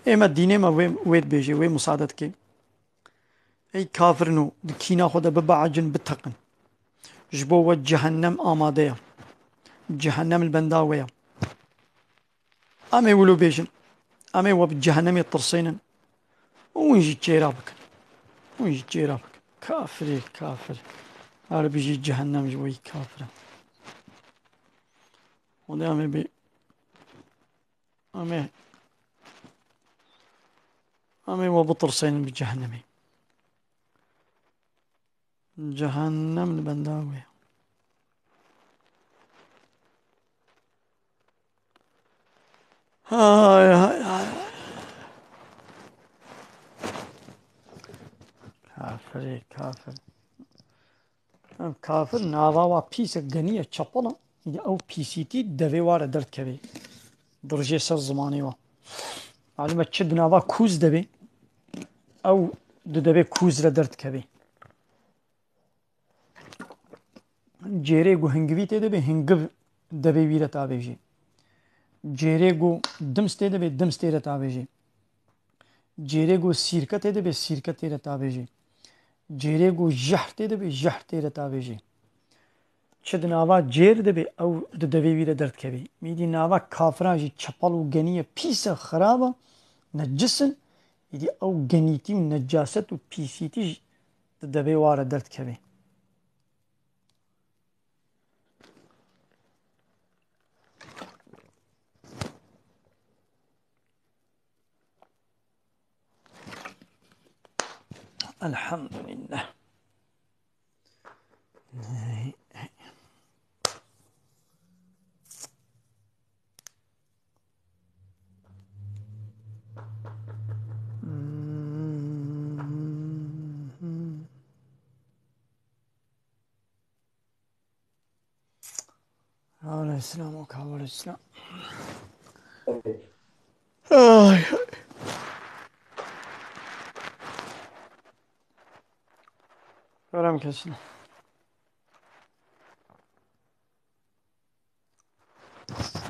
Ê me dînê me wê, wê dibêje, wê musade dike. Ey kafirno, di kîna xwe de bibeecin, biteqin. Ji bo we cehennem amade ye. Cehennem li benda we ye. Em ê wilo bêjin. Em ê we bi cehennemê tirsênin. Hûn jî çêra bikin. Hûn jî çêra bikin. Kafirê, kafir. Her bijî cehennem ji bo yî kafir e. Hûn ê em ê bê-, em ê, em ê we bitirsênin bi cehennemê. Cehennem li benda wê. Hay, hay, hay. Kafirê, kafir. Em kafir nava wa pîs e, genî ye, çepel e. Ya ew pîsîtî devê wa re derdikeve. Dirjê ser zimanê wa. Malum e çi di nava kûz de be, ew di devê kûz re derdikeve. Cêrê ku hingivî tê de be, hingiv devê wî re tavêjê. Cêrê ku dims tê de be, dims tê re tavêjê. Cêrê ku sîrke tê de be, sîrke tê re tavêjê. Cêrê ku jehr tê de be, jehr tê re tavêjê. Çi di nava cêr de be, ew di devê wî re derdikeve. Mîdî nava kafiran jî çepel û genî ye, pîs e, xirab e, necis in. Îdî ew genîtî û necaset û pîsîtî jî di devê wa re derdikeve. Elhamdülillah. Aleyhisselam, o kabul Islam. Ay. Kerem kesin.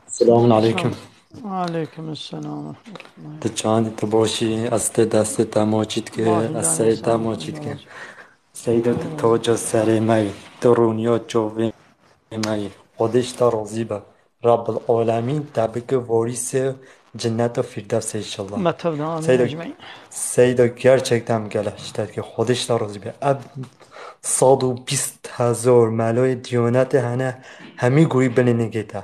Selamun aleyküm. Aleyküm selam ve rahmetullah. Tu çandî, tu boşî, ez tê destê te moçî dike, ez serê te moçî dike. Seydo, tu toca serê me yî, tu rûniya çovê me yî. Xwedê ji te razî be. Rabbul Alemîn te bike warîsê Cennet û Firdevsê inşallah. Me tev de, amin Seydo, ecmaîn. Seydo, gerçekten gelek ji te dike. Xwedê ji te razî be. Ev sed û bîst hezar meloyê Diyanetê hene, hemî gorî binê nigê te.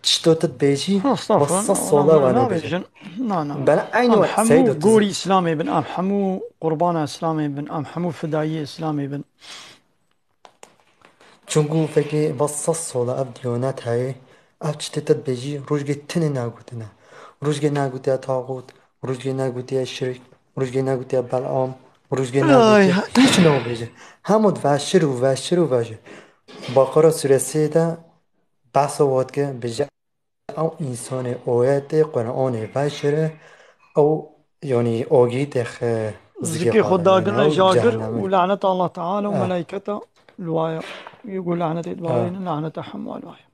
Tişto tu dibêjî, Estağfurullah, wesa sola wena bêjin. Na, na. Bela eynî Em wek hemû Seydo tu gorî Îslamê bin, em hemû qurbana Îslamê bin, em hemû fidayî Îslamê bin. Çunku fekê bas sed sola ev diyonet heye, ev tiştê te dibêjî, rojgê tinê nagotine. Rojgê nagutiye taxût, rojgê nagutiye şirk, rojgê nagutiye Belam, rojgê Ay, nagutiye hay. Hiç nabêje. Hemû veşir û veşir û veşir. Baqara suresê de behsa wan dike, bêje, ew însanê oyetê Qur'anê veşire, ew, yanî, ogî têxe Zikê zikê xwe xwe dagirne dagirne ew jagir cehennemê. Û laneta Allah Teala û Eh. Melayketa li wa ye. Yê ku lanetê li wa Eh. ye, laneta hemû li wa ye.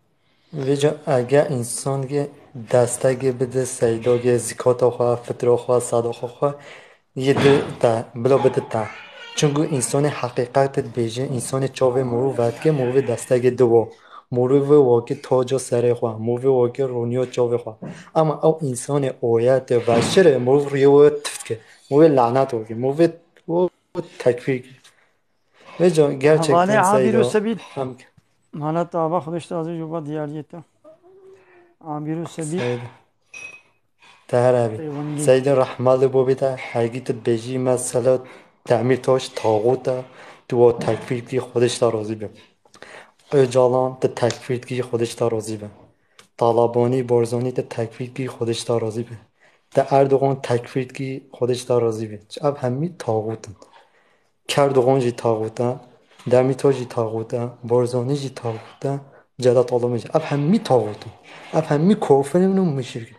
Vêca ege însan ge destegê bide seydogê zikota xwe, fitra xwe, sadaqa xwe, yê di te, bila bide te. Çunku însanê heqîqetê dibêje, însanê çavê mirov vedike, mirovê destegê diwo. Mirovê wekî toca serê xwe, mirovê wekî rûniya çavê xwe. Ama ew însanê oyetê veşirê, mirov riyê we tifke. Mirovê lanet wekî, mirovê we tekfîr ke. Vêca gerçekten Hevalê Abîr û Seyda Sebîl. Hem Manet ava Xwedê ji te razî ji bo diyariyê te. Abîr û Sebîl. Seyda. Te her hebî. Peyvendî. Seyda, rehma li bo bîte, hergî tu dibêjî mesela Demîrtaş taxût e, tu wa tekfîr dikî, Xwedê ji te razî be. Ocalan tu tekfîr dikî, Xwedê ji te razî be. Talabanî, Barzanî tu tekfîr dikî, Xwedê ji te razî be. Tu Erdogan tekfîr dikî, Xwedê ji te razî be. Ev hemî taxût in. Kerdogan jî taxût e, Demîtaş jî taxût e, Barzanî jî taxût e, Celat Alemî jî. Ev hemî taxût in. Ev hemî kofir in û muşrik in.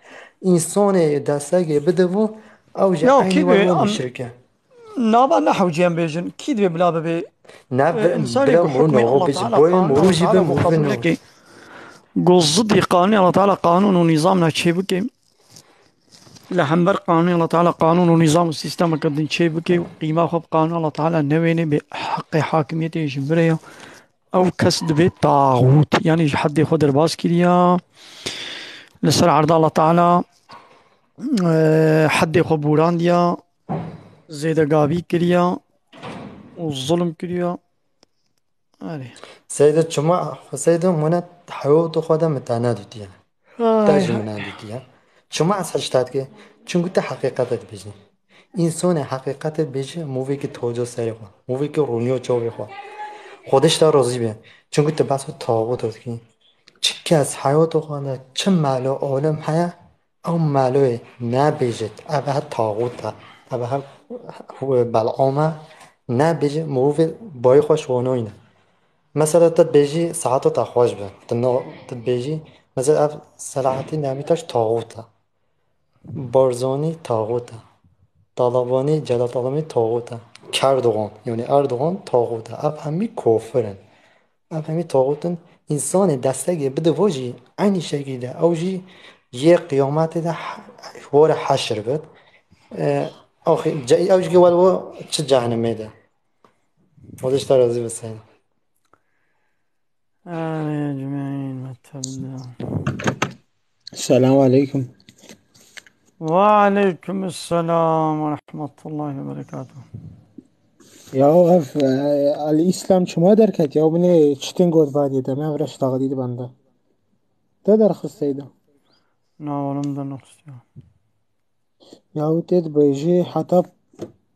Însanê destegê bide bo, ew jî Ya, eynî kî wek be, wan em, muşrik e. Nava ne hewce em bêjin, kî divê bila bibe? Ne, E, bi-, însanê bila ku mirono hukmê Allah bêjin, Teala boyê qanûn miro Allah jî Teala bi miro muqabele bino. Ke ku zidî qanûnê Allah Teala qanûn û nîzam ne çê bike. Li hember qanûnê Allah Teala qanûn û nîzam û sîstemeke din çê bike û qîma xwe bi qanûnê Allah Teala newêne, bê heqê hakimiyetê ji vir e ya. Ew kes dibe taxût, yanî ji heddê xwe derbas kiriya. Li ser erda Allah Teala, e, heddê xwe bûrandiya, zêdegavî kiriya û zulm kiriya. Erê. Seydo çima, Seydo mune hewt xwe de mitane dûtiye. Te Ay. Ji min dîtiye. Çima ez hişta dike? Çunku te heqîqete dibêjî. Însonê heqîqete dibêjî, movekî toco serê xwe, movekî rûniyo çavê xwe. Xwedê ji te razî be. Çunku tu behsa taxût dikî. Çi kes heyata xwe de çi melo olim heye, ew meloyê nabêjit, ev her taxût e. Ev her Bel'am e. Nabêjit, movê bayê xwe şwanoyne. Mesela tu dibêjî saeta te xweş be. Tu no, tu dibêjî, mesela ev Selahattin Demîrtaş taxût e. Barzanî taxût e. Talabanî, Celal Talabanî taxût e. Kerdogan, yani Erdogan taxût e. Ev hemî kofir in. Ev hemî taxût in. Însanê destegê bide vo jî eynî şekilde ew jî yê qiyametê de he-, were heşir bit. E, axî, ce-, ew jî were çi cehennemê de. Xwedê ji te razî be Seyda. Amin ecmaîn. Selamu aleykum. Ve aleykum selam ve rahmetullahi ve berekatuh. Ya ev, e, El-Îslam çima derket? Ya binê çitin got vadî de, me ev reş taxdî di bende. Te derxisteydi. Na oğlum da nokst ya. Yahu tê dibêjî heta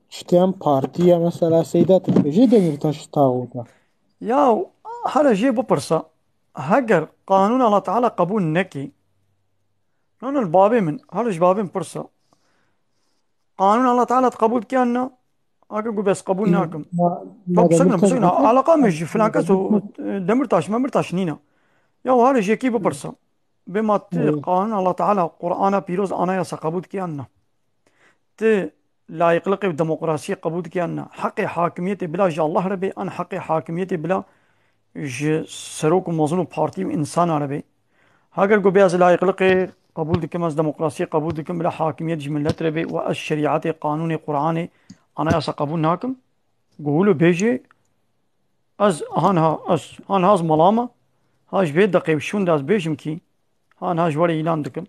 çitiyan partiye mesela Seyda tu dibêjî Demîrtaş taxût e. Ya here jê bipirsa, heger qanûn Allah Teala qebûl nekî, no, no, li bavê min, here ji bavê min pirsa. Qanûn Allah Teala tu qebûl dikiyan na? Aka ku bes qebûl nakim. Ma, Top ma sirna, Demîrtaş sirna. Alaqa me ji filan kes û, e, Demîrtaş, Memîrtaş nîna. Ya here jêkî bipirsa. Bê ma tu Evet. Qanûn Allah Teala, Qur'ana pîroz, anayasa qebûl dikiyan na? Tu layıklıqê û demokrasiyê qebûl dikiyan na? Heqê hakimiyetê bila ji Allah re bê, an heqê hakimiyetê bila ji serok û mezin û partî û insana re bê? Heger ku bê ez layıklıqê qebûl dikim, ez demokrasiyê qebûl dikim, bila hakimiyet ji millet re bê û ez şerîetê, qanûnê, Qur'anê, anayasa qebûl nakim, ku wilo bêjê, ez hanha, ez hanha ez mala me, ha ji vê deqê û şûn de ez bêjim kî, hanha ji we re îlan dikim.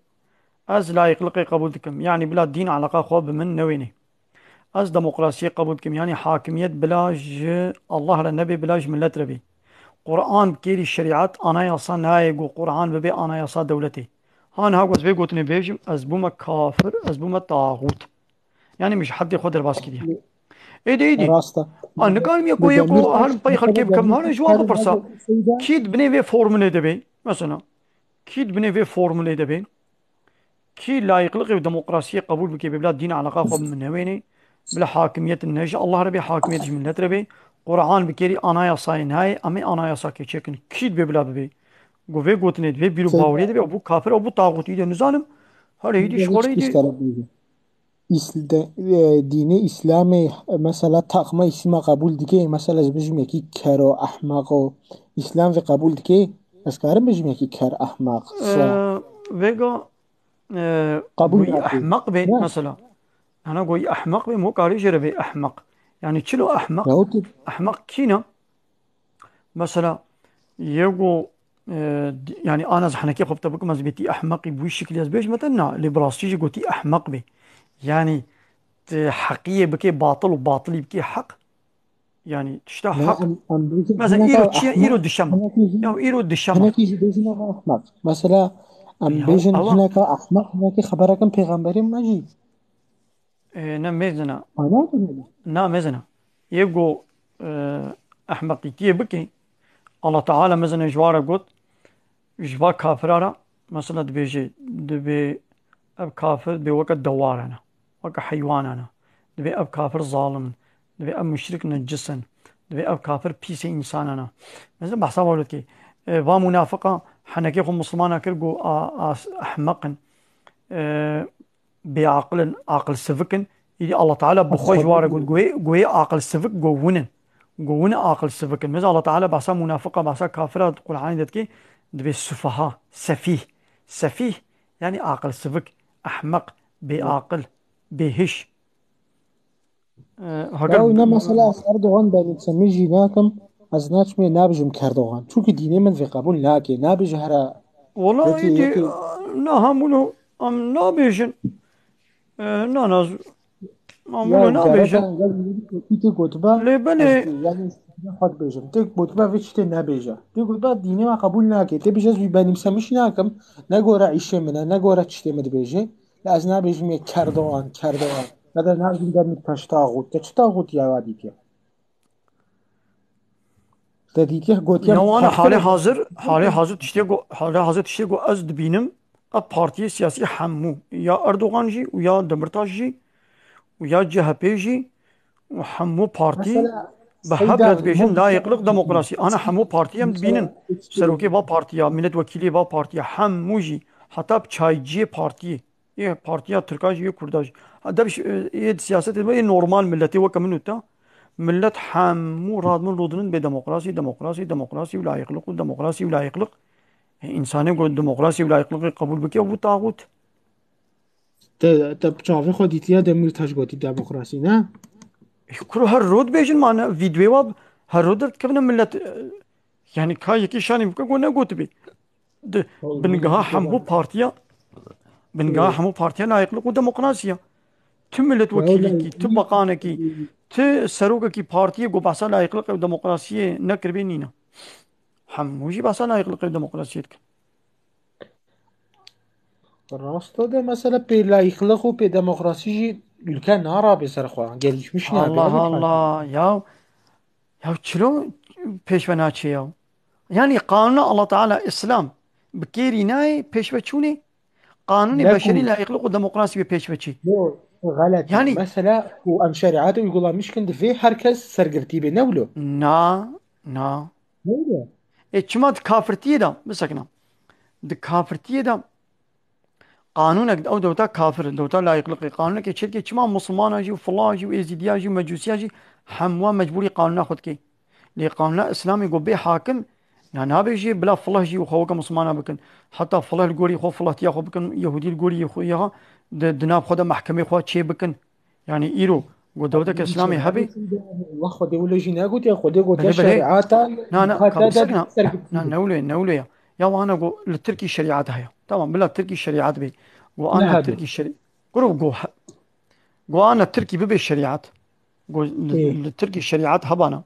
Ez layıklıqê qebûl dikim. Yanî bila dîn eleqa xwe bi min newênê. Ez demokrasiyê qebûl dikim. Yanî hakimiyet bila ji Allah re nebe, bila ji millet re bê. Qur'an bi kêrî şerîet, anayasa nayê ku Qur'an bibe anayasa dewletê. Hanha ku ez vê gotinê bêjim, ez bûme kafir, ez bûme taxût. Yanî min ji heddê xwe derbas kiriye. Êdî, êdî. Rast e. A, nikarim yeko yeko her pey xelkê bikim. Hane ji wan bipirsa. Kî di binê vê formulê de bê? Mesela, kî di binê vê formulê de bê? Kî layıklıqê û demokrasiyê qebûl bike, bê bila dîn eleqa xwe bi min newênê, bila hakimiyet ne ji Allah re bê, hakimiyet ji millet re bê, Qur'an bi kêrî anayasayê nayê, em ê anayasa keçê kin. Kî dibê bila bibê? Ku vê gotinê dibê, bîr û bawerê dibê, ew bû kafir, ew bû taxûtî de nizanim. Herê hîdî ji xwe re hîdî. Îsl-, de, e, dînê Îslamê, mesela, takma Îslama qebûl dike, mesela, ez bijim yekî kero, ehmeqo, Îslam vê qebûl dike, ez karim bijim yekî ker, ehmeq, siyah. E, vêga, e, Qebûl goyî nake. Ehmeq bê, Ne? Mesela. Hana goyî ehmeq bê, mo karê jê re bê ehmeq. Yani çilo ehmeq? Ya, o ki- Ehmeq kîna? Mesela, yego, e, di-, yani, ana ez henekê xwe bi te bikim, ez bê tî ehmeqî bi wî şiklî ez bêjim te, na, lê bi rastî jî gotî ehmeq bê. Yani, tu heqiyê bikê batil û batilî bikê heq. Yani, tişta Ne, heq. em, em bêjin Mesela, hineka îro çi ye? Ehmeq, Îro dişem. Hinekî jî, Ya, îro dişem. Hinekî jî bêjin ev ehmeq. Mesela, em Ya, bêjin ewa- hineka ehmeq, hinekî xeberekin pêxemberê me jî. E, ne mezina. Ana mezina. Na mezina. Yê go, e, ehmeqîtiyê bikê, Allah Teala mezina ji wa re got, ji va kafira re, mesela dibêje, dibê ev kafir dibê weke dewara ne, weke heywana ne. Dibê ev kafir zalim in. Dibê ev muşrik necis in. Dibê ev kafir pîsê insana ne. Mesela behsa wa dikê. E, va munafiqa henekê xwe Muslimana kir, go a, a, ehmeq in. E, bêaqil in, aqilsivik in. Îdî Allah Teala bi xwe ji wa re got, goyê, goyê aqilsivik go win in. Go win aqilsivik in. Mesela Allah Teala behsa munafiqa, behsa kafira di Qur'anê de dike, dibê sufaha, sefîh. Sefîh, yani aqilsivik, ehmeq, bêaqil, bêhiş. Ee, Ya, heger ne mesela Erdogan benimsemiş jî nakim. Ez naçimê nabêjim Kerdogan. Çunki dînê min vê qebûl nake. Nabêje hera Wala wekî, êdî wekî na hemûno em nabêjin. E, na naz hemûno Ya nabêjin. Gerek e, ya wekî tê gotiba, Lê belê ez, yani, xwe dibêjim. Tê gotiba vê çi tê nebêje. Tê gotiba dînê me qebûl nake. Tê bêje ez wî benîmsemiş nakim. Ne gore îşê min e, ne gore tiştê min dibêje. La ez nabêjim yê Kerdogan, Kerdogan. Ya da nabêjim demir taş taxût. Te çi taxût ya wa dîtiye? Te dîtiye gotiye Ya wana kafir halê e. hazir, halê hazir tiştê ku, halê hazir tiştê ku ez dibînim, ev partiyê siyasî hemû, ya Erdogan jî û ya Demirtaş jî û ya C H P jî û hemû partî Mesela, bi Seyda, hev re dibêjin hemû layîqlik, demokrasî. Ana hemû partî em dibînin. Serokê va partiya, milletvekîlê va partiya, hemû jî, heta bi çayciyê partiyê. Yê partiya Tirka jî, yê Kurda jî. Ha, dev, e, yê siyasetê me, yê normal milletê weke min û te. Millet hemû radmin rodinin bê demokrasî, demokrasî, demokrasî û layîqlik û demokrasî û layîqlik. E, însanê ku demokrasî û layîqlikê qebûl bike, bû taxût. Te, te bi çavê xwe dîtiye Demîrtaş gotî demokrasî, ne? E, kuro her rod bêjin, mane vîdyoyê wa her rod derdikevine millet, e, yani ka yekî şanî bike ku negotibê. Di, Oğlum, bingeha hemû partiya, bingeha hemû partiya layîqlik û demokrasî ya. Tu milletvekîlekî, tu bakanekî, tu serokekî partiyê ku behsa layîqlik û demokrasiyê nekiribê nîne. Hemû jî behsa layîqlik û demokrasiyê dikin. Rasto de mesela pê layîqlik û pê demokrasî jî ülke narabe ser xwe. Gelişmiş nabe. Allah Allah ya. Ya çilo pêş ve naçe ya. Yani qanuna Allah Teala İslam bi kêrî nayê pêş ve çûnê. Qanunê beşerî layîqlik û demokrasî bê pêş ve çî. Yo, xelet. Yani mesela ku em şerîatê uygulamişkin divê her kes sergirtî bê, ne wilo? Na, na. Ne wilo? E çima di kafirtiyê de, bisekine. Di kafirtiyê de Qanûnek ew dewta kafir, dewta layîqliqê. Qanûnekê çêdike çima Musulmana jî û Fila jî û Êzîdiya jî û Mecûsiya jî hemû mecbûrî qanûna xwe dike. Lê qanûna Îslamê ku bê hakim, ya nabêjê bila Fila jî û xwe weke Musulmana bikin. Heta Fila li gorî xwe, Filatiya xwe bikin, Yehûdî li gorî xwe ya di, di nav xwe de mehkemê xwe çê bikin. Yani îro ku dewleteke Îslamê hebe. Wah Xwedê wilo jî negotiye, Xwedê gotiye Belê, belê. Şerîata. Na, na, ka bisekna. Na, ne wilo ye, ne wilo ye. Ya wana ku li Tirkî şerîat heye. Tamam, bila Tirkî şerîat bê. Ku ana Tirkî şerî-, kuro ku he-, ku ana Tirkî bibe şerîat. Ku li, Ê. li Tirkî şerîat hebana.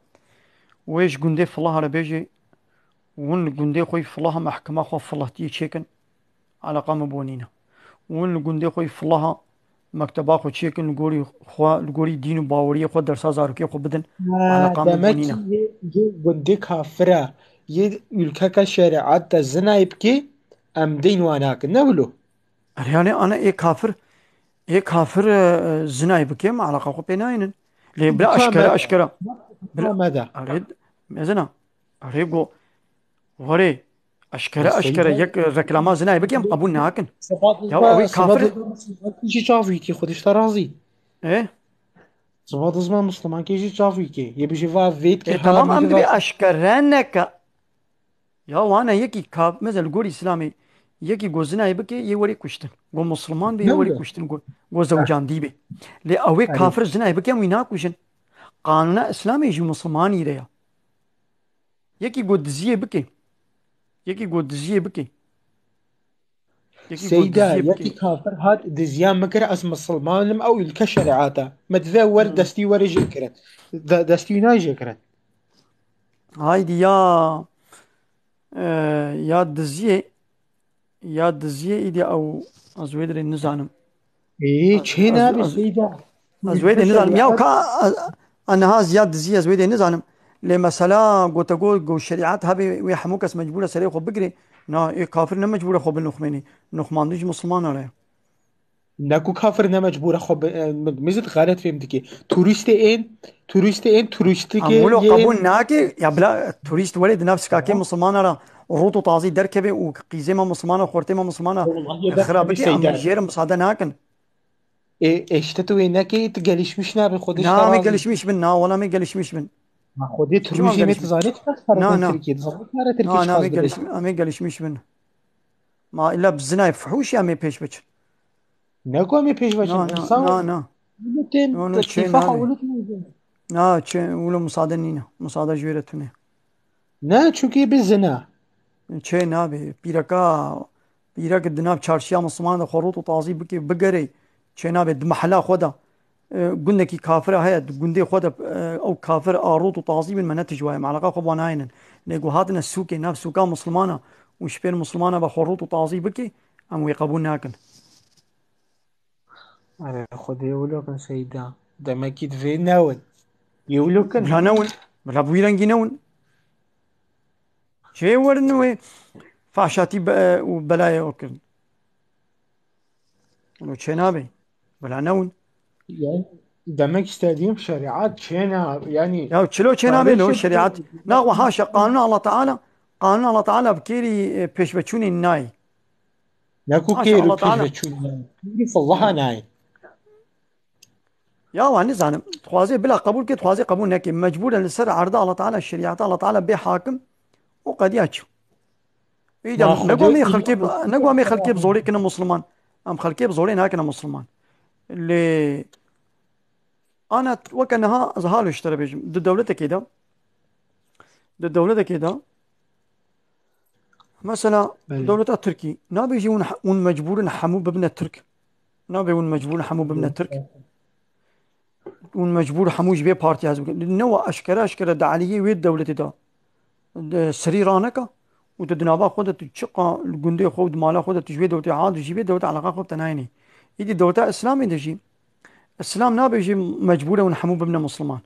Wê ji gundê Filaha re bêjê, hûn li gundê xwe yî Filaha mehkema xwe Filatiyê çêkin. Eleqa min bo nîne. Hûn li gundê xwe yî Filaha mekteba xwe çêkin, li gorî xwe, li gorî dîn û baweriyê xwe dersa zarokê xwe bidin. Ha, eleqa min bo demek nîne. Ki yê, yê gundê kafir e, yê ülkeke şerîat de zinayê bikê, em deyn wan nakin. Ne wilo? Erê, yani ana ê kafir, ê kafir, e, zinayê bike, em eleqa xwe pê nayînin. Lê bila eşkere, eşkere. Bila, erê, mezina. Erê go, warê, eşkere, eşkere, yek reklama zinayê bike, em qebûl nakin. Ya, ew ê kafir. Jî çavîkî, Xwedê ji te razî. E? Siba dizma Musliman kê jî çavîkê. Yê bijî va vêt kê. E, tamam, em dibê eşkere neke. Ya wana yekî ka-, mesela li gorî Îslamê yekî go zinayê bike, yê werê kuştin. Go Musulman be, yê werê kuştin. Go, go zewcandî be. Lê ew ê kafir zinayê bike, em wî nakujin. Qanûna Îslamê jî Musulmanî re ya. Yekî go diziyê bike. Yekî go diziyê bike. Yekî go Seyda, diziyê bike. Yekî kafir hat diziya min kir, ez Musulman im, ew ülke şerîat e. Me divê wer destî werê jê kirin. De-, destî wî nayê jê kirin. Haydî ya, e, ya diziyê, ya diziyê îdî ew ez wê dirê nizanim. Ê, çê nabe Seyda. Ez wê dê nizanim. Ya ka, ez, ez niha ziya dizî ez wê dê nizanim. Lê mesela gote go, go şerîat hebe wê hemû kes mecbûr e serê xwe bigirê. Na, ê kafir ne mecbûr e xwe binixmênî. Nixmandin ji Musulmanan re ye. Ne ku kafir ne mecbûr e xwe bi-, e, mi-, mizit xelet fêm dike. Turîstê ên, turîstê ên, turîstikê Em wilo qebûl nake. Ya bila turîst were di nav sikakê Musulmana re rût û tazî derkeve û qîzê me Musulmana, xortê me Musulmana xira bike, em jê re misade nakin. Ê, ê, işte tu wê nekê, tu gelişmiş nabî, Xwedê ji te razî. Na, em ê gelişmiş bin, na, wala em ê gelişmiş bin. Ma Xwedê tu rûjê me tu zanî çiqas xeretin Tirkiyê, tu zanî xeretin Tirkiyê çiqas dibin. Em ê gelişmiş bin. Ma illa bi zinayê fuhûşî em ê pêş biçin. Ne ku em ê pêş biçin, na, na, insan na, na. Wilo tên, no, no, çê, çê, na, wilo tên. Na, çê, wilo musade nîne. Musade ji wê re tune. Ne, çunkî bi zina. Çê nabe. Pîreka, pîrek di nav çarşiya Misliman de xwe rût û tazî bike, bigerê. Çê nabe di mehela xwe de, e, gundekî kafira heye, di gundê xwe de, e, ew kafir a rût û tazî bin, me netijwaye, me eleqa xwe bi wan nayênin. Lê ku hatine sûkê, nav sûka Mislimana û ji pêr Mislimana ve xwe rût û tazî bike, em wê qebûl nakin. Erê, Xwedê wilo kin seyda. Demekî divê newin. Yê wilo kin. Bila newin. Bila bi wî rengî newin. Çê werin wê fahşatî be-, û belayê o kirin. Wilo çê nabe. Bila newin. Yani, demek istediğim şeriat çêna, yani, Ya çilo çê nabe lo şeriat. Na, wa haşa, qanûna Allah Teala, qanûna Allah Teala bi kêrî, e, pêşveçûnê nayê. Ne ku Haşa kêr û Allah Teala. Pêşveçûn nayê. Kêr û Allaha nayê. Ya wan nizanim. Dixwaze bila qebûl ke, dixwaze qebûl neke. Mecbûr e li ser erda Allah Teala, şerîeta Allah Teala bê hakim û qediya çû. Îda Ma ne Xwedê gomê î- xelkê, ne gomê xelkê bi zorê kine Musliman. Em xelkê bi zorê nakine Musliman. Lê ana weke niha ez halo ji te re bêjim. Di dewletekê de, di dewletekê de, mesela Belê. dewleta Tirkî, nabêjî hûn, hûn mecbûr in hemû bibine Tirk. Nabê hûn mecbûr in hemû bibine Tirk. Hûn mecbûr hemû ji vê partî hez bikin. Ne wa eşkere eşkere di aliyê wê dewletê de, de serî raneka û tu di nava xwe de tu çiqa li gundê xwe û di mala xwe de tu ji vê dewletê hat, ji vê dewletê eleqa xwe bi te nayênî. Îdî dewleta Îslamê de jî, Îslam nabêjî mecbûr e hûn hemû bibine Musliman.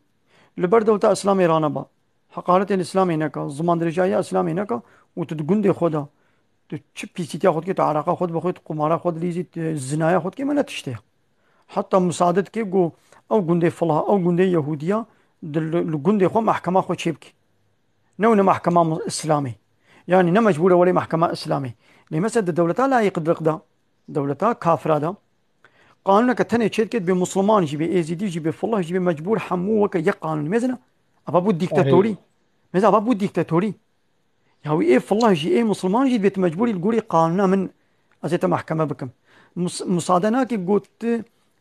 Li ber dewleta Îslamê raneba, heqaretê li Îslamê neka, zimandirêjahiya Îslamê neka û tu di gundê xwe de, tu çi pîsîtiya xwe dikê, tu eleqa xwe dibixwî, tu qumara xwe dilîzî, tu zinaya xwe dikê, me ne tiştê ye. Heta misade dike ku ew gundê filah, ew gundê Yehûdiya di li, li gundê xwe mehkema xwe çêbike. Ne wine mehkema mu-, Îslamê. Yanî ne mecbûr e welê mehkema Îslamê. Lê mesela di dewleta layîq dirq de, dewleta kafira de, qanûneke tenê çêdike dibê Musliman jî bê, Êzîdî jî bê, filah jî bê, mecbûr hemû weke yek qanûn. Mezina, eva bû dîktatorî. Erê. Mezina, eva bû dîktatorî. Ya wî ê filah jî, ê Musliman jî dibê tu mecbûrî li gorî qanûna min ez ê te mehkeme bikim. Mus-, musade nake got tu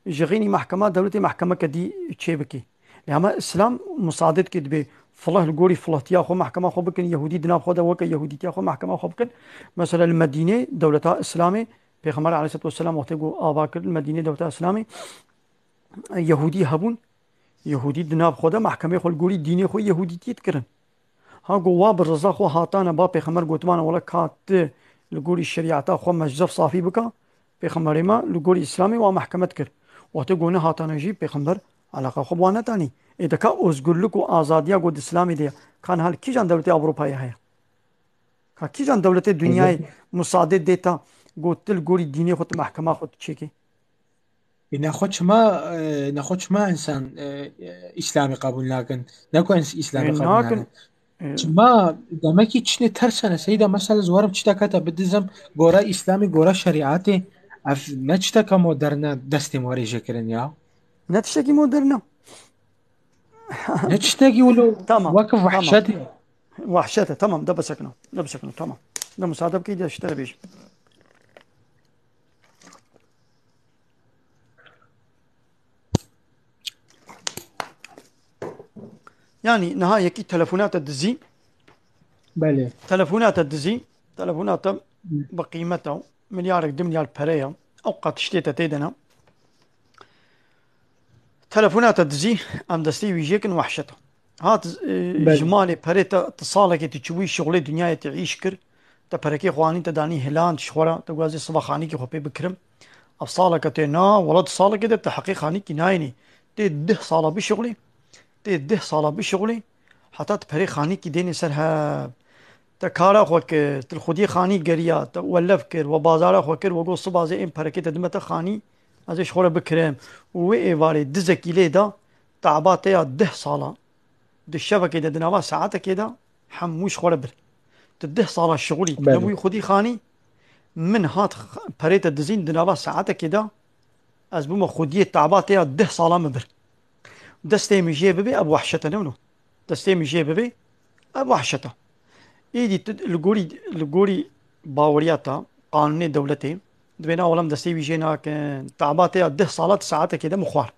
ji xînî mehkema dewletê mehkemeke dî çê bikî. Lê hema Îslam musade dike dibê filah li gorî filahtiya xwe mehkema xwe bikin, Yehûdî di nav xwe de weke Yehûdîtiya xwe mehkema xwe bikin. Mesela li Medînê dewleta Îslamê, Pêxember aleyhisselatu vesselam wextê ku ava kir li Medînê dewleta Îslamê, Yehûdî hebûn. Yehûdî di nav xwe de mehkemê xwe li gorî dînê xwe Yehûdîtiyê dikirin. Ha ku wa bi riza xwe hatane ba Pêxember gotimane, wele ka tu li gorî şerîeta xwe meczev safî bika, Pêxemberê me li gorî Îslamê wa mehkeme dikir. Wextê ku nehatane jî Pêxember eleqa xwe bi wan netanî. Ê de ka ozgurlik û azadiya ku di Îslamê de ye, ka niha li kîjan dewletê Ewropayê heye? Ka kîjan dewletê dinyayê Elbette. Musade dê ta ku tu li gorî dînê xwe tu mehkema xwe tu çêkî? E, nexwe çima, e, nexwe çima insan, e, e, Îslamê qebûl nakin? Ne ku ins-, Îslamê E, qebûl nakin. nakin. E, Çima demekî çinê tersene seyda, mesela ez werim çiteka te bidizim, gora Îslamê, gora şerîetê, ev ne çiteka moderne destê me were jêkirin ya. Ne tiştekî moderne. Ne çitekî wilo Tamam, wekî tamam. Vehşetê. Vehşet e, tamam, de bisekino. De bisekino, tamam. De musade bikî, de ji te re bêjim. Yani niha yekî telefonata dizî. Belê. Telefonata dizî, telefonata bi qîmeta milyarek, du milyar pere ya. Ew qat tiştê te tê de ne. Telefonata dizî, em destê wî jê kin, wehşet e. Hat, e, Belê. Ji malê perê te, tu salekê tu çibûyî şixulê dinyayê, tu îş kir, te perekê xwe anî, te danî hiland ji xwe re, te gazê siva xanîkî xwe pê bikirim. Ev saleke tê na, wela tu salekê de tu heqê xanîkî nayênî. Tê deh sala bişixulî, tê deh sala bişixulî, heta tu perê xanîkî dênê ser hev. Te kara xwe kir, tu li xwediyê xanî geriya, te welef kir, we bazara xwe kir, we got, "Siba zê ên perekê te dime te xanî, ez ê ji xwe re bikirim." Û wê êvarê dizekî lê da, taba te ya deh sala, di şevekê de, di nava saetekê de, hemû ji xwe re bir. Tu deh sala şixulî, tu Belê. nebûyî xwedî xanî, min hat x-, perê te dizîn di nava saetekê de, ez bûme xwediyê taba te ya deh sala min bir. Destê min jê bibe, ev wehşet e, ne wilo? Destê min jê bibe, ev wehşet e. Êdî tu li gorî, li gorî baweriya te, qanûnê dewletê, dibê na welam destê wî jê nakin. Taba te ya deh sala tu saetekê de min xwar.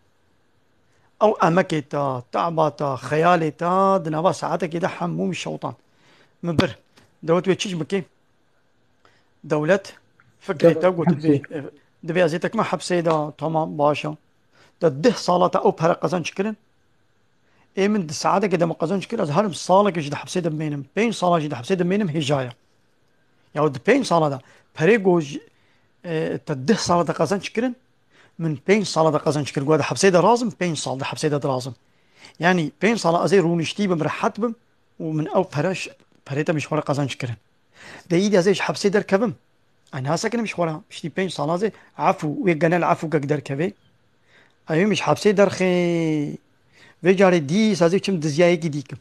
Ew emekê te, taba te, xeyalê te, di nava saetekê de hemû min şewtan. Min bir. Dewlet wê çi ji bike? Dewlet fikrê te got, hepsê. Divê, divê ez ê tekme hepsê de, tamam, baş e. Te deh sala te ew pere qezenc kirin. Ê min di saetekê de min qezenc kir, ez herim salekê jî di hepsê de bimênim. Pênc sala jî di hepsê de bimênim, hêja ye. Ya di pênc sala de perê ku ji, e, te deh sala de qezenc kirin, min pênc sala de qezenc kir. Ku di hepsê de razim, pênc sal di hepsê de dirazim. Yanî pênc sala ez ê rûniştî bim, rehet bim û min ew pere, perê te min ji xwe re qezenc kirin. De îdî ez ê ji hepsê derkevim. Ay, nasekinim ji xwe re. Piştî pênc sala ez ê efû, wê genel efûkek derkevê. Ay, wê min ji hepsê derxê. Vê carê dîs ez ê çim diziyayekî dî kim.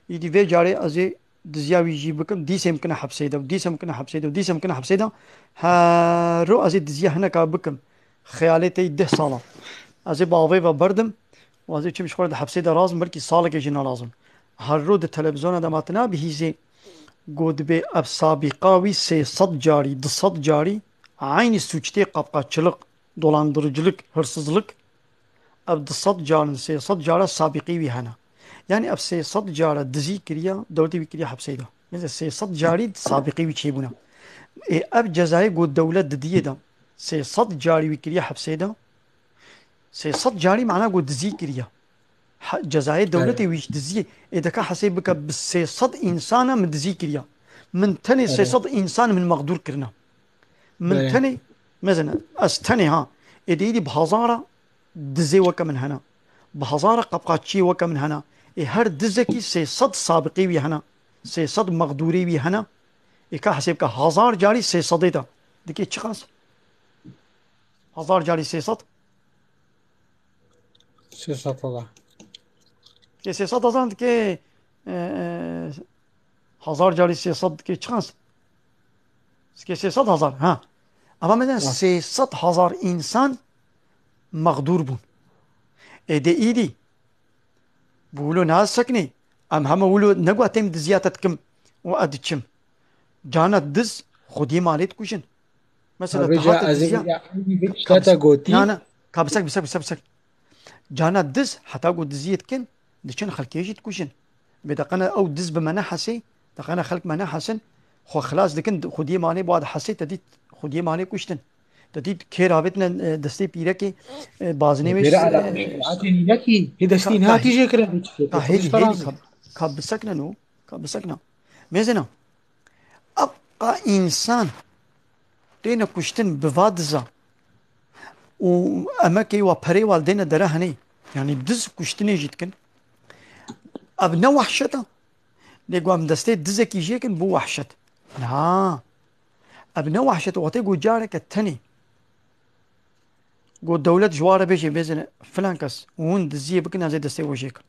Îdî vê carê ez ê diziya wî jî bikim, dîsê min kine hepsê de, dîsê min kine hepsê de, dîsê min kine hepsê de. Her ro ez ê diziya hineka bikim. Xeyalê tey deh sala. Ez ê bi avê ve berdim û ez ê çim ji xwe re di hepsê de razim, belkî salekê jî nelazim. Her ro di televîzyona de ma tu nabihîzê, got dibê ev sabîqa wî sê sed carî, du sed carî, eynî sûctê qapqaççilik, dolandırıcılık, hırsızlık, ev du sed carin, sê sed cara sabîqî wî hene. Yanî ev sê sed cara dizî kiriya, dewletê wî kiriya hepsê de. Mesela sê sed carî sabîqî wî çêbûne. Ê, ev cezayê got dewlet didiyê de, sê sed carî wî kiriya hepsê de, sê sed carî mana got dizî kiriya. Ha, cezayê dewletê wî ji diziyê. Ê, deka hesê bike bi sê sed însana min dizî kiriya. Min tenê sê sed însan min mexdûr kirina. Min tenê, mezin, ez tenê ha. Ê, de îdî bi hazara dizê weke min hene. Bi hazara qapqaçiyê weke min hene. Ê, her dizekî sê sed sabiqê wî hene. Sê sed mexdûrê wî hene. Ê, ka hesê bike hazar carî sê sedê de. Dikê çiqas? Hazar carî sê sed? Sê sed hezar. Dikê sê sed hezar dikê, e, e, hazar carî sê sed dikê çiqas? Dikê sê sed hezar, ha. Ama mesela sê sed hezar însan mexdûr bûn. Ê de îdî. Bi wilo nasekinê. Em heme wilo negot em diziya te dikim û ez diçim. Cana diz xwediyê malê dikujin. Mesela tu hate diziya. Ka bisek, bisek, bisek, bisek. Cana diz heta ku diziyê dikin, diçin xelkê jî dikujin. Bê deqene ew diz bi me nehesê, deqene xelk me nehesin, xwe xilas dikin, xwediyê malê bi wa dihesê, te dît xwediyê malê kuştin. Te dît kêr avêtine, e, destê pîrekê, e, bazinê wê. Bêra s-, ala, e, şefaatê nînekî, hê destî ka, niha ka, tîjê kirin, ka hêdî, hêdî, ka, ka bisekne no, ka bisekne. Mêzina, ev qa însan têne kuştin bi va diza û emekê wa perê wa dêne dere henê. Yanî diz kuştinê jî dikin. Ev ne wehşet e? Lê ku em destê dizekî jêkin bû wehşet. Na. Ev ne wehşet, wextê ku careke tenê ku dewlet ji wa re bêje, bêzine filan kes û hûn diziyê bikin, ez ê destê we jêkim.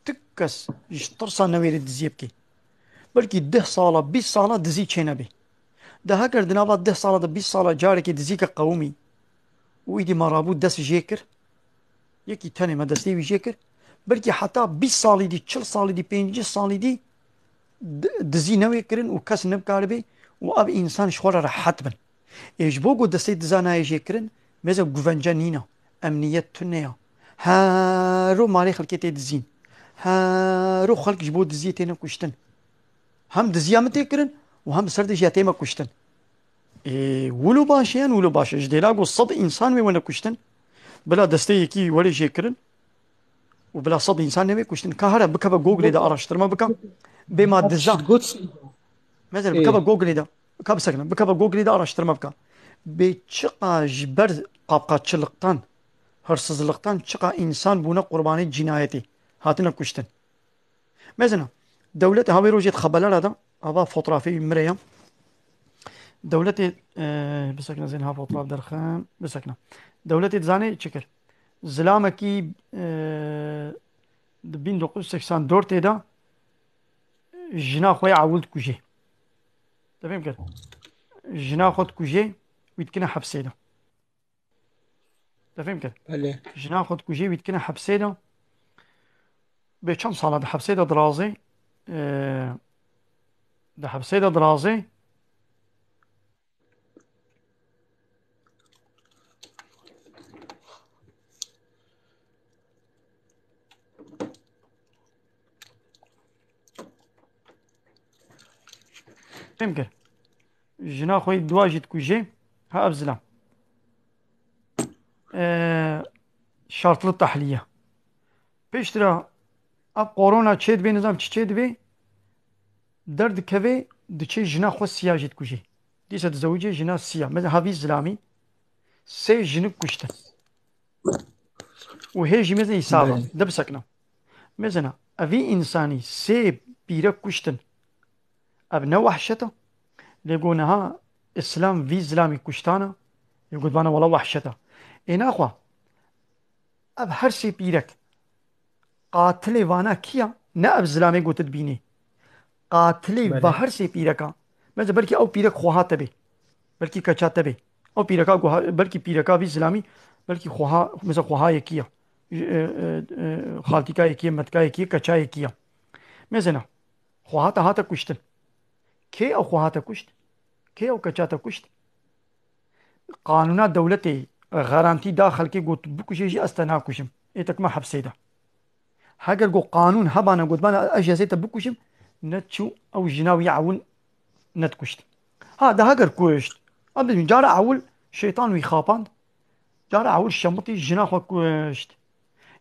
Ti kes ji tirsa newêrê diziyê bikê. Belkî deh sala, bîst sala dizî çênebê. De heger di nava deh sala de, bîst sala carekê dizîke qewimî û îdî me rabû dest jê kir, yekî tenê me destê wî jê kir, belkî heta bîst salî dî, çil salî dî, pêncî salî dî di-, dizî newê kirin û kes nebikaribê û ev însan ji xwe re rehet bin. Ê ji bo ku destê diza nayê jê kirin, mêze guvence nîne, emniyet tune ya. Hero malê xelkê tê dizîn. Hero xelk ji bo diziyê têne kuştin. Hem diziya min tê kirin û hem bi ser de jî ya tê me kuştin. Ê, wilo baş e yan wilo baş e? Ji dêla ku sed însan wê wene kuştin, bila destê yekî were jê kirin û bila sed însan newê kuştin. Ka here bikeve Googleê de araştirme bike. Bê ma diza. Got. Mesela bikeve Googleê de. Ka bisekine. Bikeve Googleê de araştirme bike. Bê çiqa ji ber qapqaççılıktan, hırsızlıktan çiqa însan bûne qurbanê cinayetê. Hatine kuştin. Mezina, dewletê ha wê rojê di xebelara de, ava fotoğrafê wî mire ya. Dewletê, e, bisekine zên ha fotoğraf derxin, bisekine. Dewletê dizanê çi kir? Zilamekî, e, di bin dokuz yüz seksen dört de jina xwe ya ewil dikujê. Te fêm kir? Jina xwe dikujê, wî dikine hepsê de. Te fêm kir? Belê. Jina xwe dikujê, wî dikine hepsê de. Bê çend sala di hepsê de dirazê, e, di hepsê de dirazê. Fêm kir. Jina xwe dua jî dikuje. Ha, ev zilam. Ee, şartlı tahliye. Piştre ev korona çê dibe, nizam çi çê dibe, derdikeve, diçe jina xwe siya jî dikuje. Dîsa dizewicê jina siya. Mesela ha vî zilamî sê jinik kuştin. Û hê jî mezin îsaba. Belê. De bisekna. Mezina, evî insanî sê pîrek kuştin. Ev ne wehşet e? Lê go niha Îslam vî zilamî kuştana. Lê go dibana wela wehşet e. Ê naxwe. Ev her sê pîrek. Qatilê vana kiya? Ne ev zilamê got dibînê. Qatilê Belê. va her sê pîreka. Mesela belkî ew pîrek xweha te bê. Belkî keça te bê. Ew pîreka guha-, belkî pîreka vî zilamî, belkî xweha, mesela xweha yekî ya. E, e, e, xaltîka yekî ye, metka yekî ye, keça yekî ya. Mesela, xweha te hate kuştin. Kê ew xweha te kuşt? Kê ew keça te kuşt? Qanûna dewletê garantî da xelkê got bikujê jî ez te nakujim. Ê te kima hepsê de. Heger got qanûn hebana gotbana ez jî ez ê te bikujim, ne çû ew jina wî ewil nedikuşt. Ha, de heger kuşt. Em dibîn cara ewil şeytan wî xapand. Cara ewil şemitî jina xwe kuşt.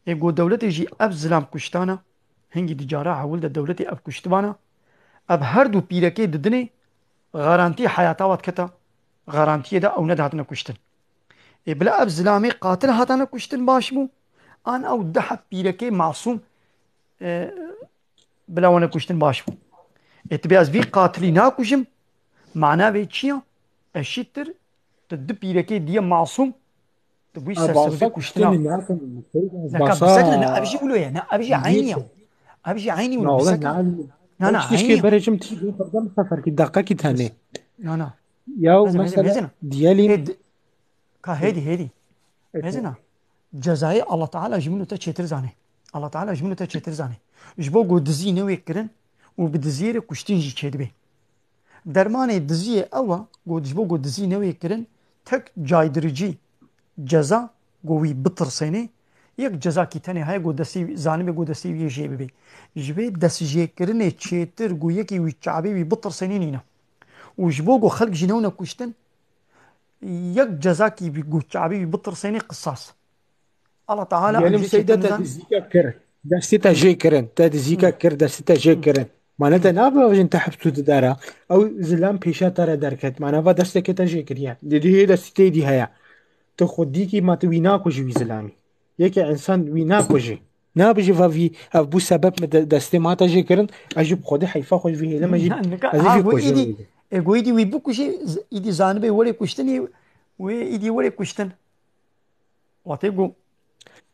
Ê got dewletê jî ev zilam kuştana. Hingî di cara ewil de dewletê ev kuştibana. Ev her du pîrekê di dinê garantî heyata we diketa. Garantiyê de ew nedihatine kuştin. Ê bila ev zilamê qatil hatane kuştin baş bû. An ew deh heb pîrekê masûm, e, bila wane kuştin baş bû. Ê tu bê ez vî qatilî nakujim, mana vê çi ya? Eşîttir tu du pîrekê diye masûm, tu bûyî sersewdê kuştina. Neka bisekne, ne ev jî wilo ye, ne ev jî eynî ya. Ev jî eynî wilo bisekne. Na, na, eynî ya. Berê jim tişt bir dem sefer ki dakika ki tane. Na, na. Ya mesela diyelim. Ka hêdî, hêdî. Mezina. Cezayê Allah Teala ji min û te çêtir zane. Allah Teala ji min û te çêtir zane. Ji bo ku dizî newê kirin û bi diziyê re kuştin jî çêdibe. Dermanê diziyê ew e ku ji bo ku dizî newê kirin, tek caydiricî ceza ku wî bitirsênê, yek cezakî tenê heye ku destê wî, zanibe ku destê wî yê jê bibe. Ji vê destjêkirinê çêtir ku yekî wî çavê wî bitirsênê nîne. Û ji bo ku xelk jî newne kuştin, yek cezakî bî ku çavê wî bitirsênê qisas. Allah Teala Diyelim ev jê seyde çêtir te nizan. Dizîka kir. Destê te jê kirin. Te dizîka Hı. kir, destê te jê Hı. kirin. Mane te Hı. nabêjin te hepsû didara. Ew zilam pêşa te re derket. Mane va desteke te jê kiriye. Didî hê destê te dî heye. Tu xwedîkî ma tu wî nakujî wî zilamî. Yekê însan wî nakujî. Nabêjî va vî ev bû sebeb min de-, destê ma te jê kirin. Ez jî bi xwedî heyfa xwe ji vî hêle me jî. Na, nika, ez jî ha, vî wî kujî. Îdî, ê, go îdî wî bikujî, z-, îdî zanibê werê kuştinî, wê îdî werê kuştin. Watê ku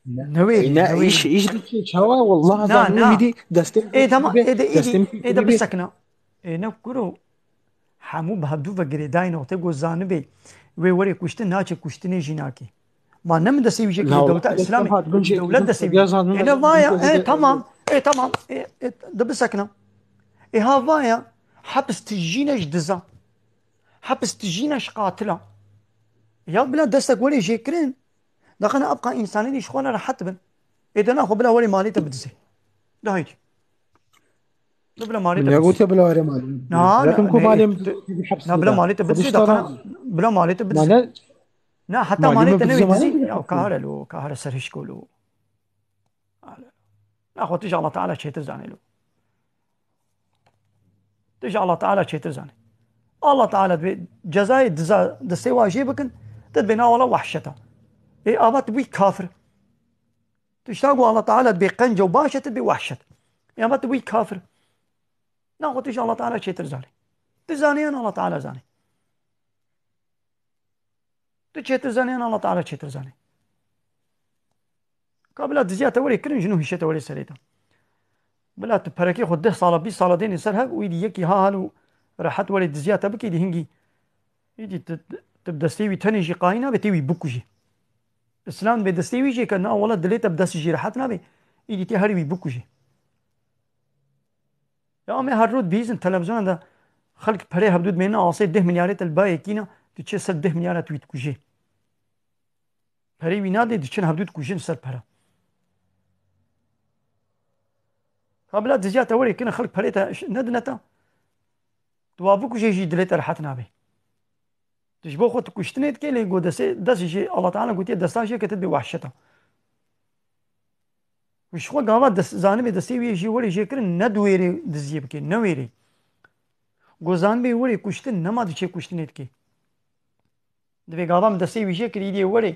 Ne. newê, Ey, ne, newê. Îş, îş dikê çawa? Wallah Na, zanibê na. Wî dî destê Ê, tamam, ê, de îdî, destê ê, de bisekna. Ê, ne kuro, hemû bi hevdû ve girêdayî noqtê ku zanibê wê werê kuştin, naçe kuştinê jî nakê. Ma ne min destê wî jê Na, kiriye, dewleta Îslamê, hat bin jê dewlet destê wî. Ê, ne vaya, ê, tamam, ê, tamam, ê, ê, de bisekna. Ê, ha vaya, hepis tijîne ji diza. Hepis tijîne ji qatila. Ya bila destek werê jê kirin, daxana ebqa însanê dî ji xwe re rehet bin. Ê, de naxwe bila werê malê te bidizê. De haydi. Tu bila malê te bidizê. Negote bila were malê. Na, Zaten na, ku ne, malê tu, na, bila malê te bidizê, da kana, bila malê te bidizê. Mane, na, heta malê te newê dizî. Ya, kahre lo, kahre serhişko lo. Na, xwe tu ji Allah Teala çêtir zanê lo. Tu ji Allah Teala çêtir zanê. Allah Teala dibê cezayê diza, destê wa jê bikin, tu dibê na wala wahşeta. Ê, ava tu bûyî kafir. Tu ji ta ku Allah Teala dibê qenc û baş e, tu dibê wehşet. Ya ma tu bûyî kafir. Na xwe tu ji Allah Teala çêtir zanî. Tu zanî yan Allah Teala zanî. Tu çêtir zanî yan Allah Teala çêtir zanî. Ka bila diziya te werê kirin, jin û hişê te werê serê te. Bila tu perekê xwe deh sala, bîst sala dênê ser hev û îdî yekî ha hal û rehet werê diziya te bikê, îdî hingî. Îdî tu, tu bi destê wî tenê jî qayî nabe, tê wî bikujî. Îslam dibê destê wî jê ke, na wela dilê te bi dest jî rehet nabe, îdî tê herî wî bikujî. Ya em ê her roj dibihîzin televîzyonan de xelk perê hevdû dimêne asê deh milyarê te li ba yekî ne, tu çê ser deh milyara tu wî dikujê. Perê wî nadê, diçin hevdû dikujin ser pere. Ka bila diziya te werê kirin, xelk perê te ş-, nedine te. Tu wa bikujê jî dilê te rehet nabe. Tu ji bo xwe tu kuştinê dikê, lê go destê, dest jî Allah Teala gotiye desta jê ke tu dibê wehşeta. Û ji xwe gava dest, zanibê destê wî jî werê jê kirin, ne di wêrê diziyê bikê, ne wêrê. Go zanibê werê kuştin, nema diçê kuştinê dikê. Divê gava min destê wî jê kir, îdiyê werê,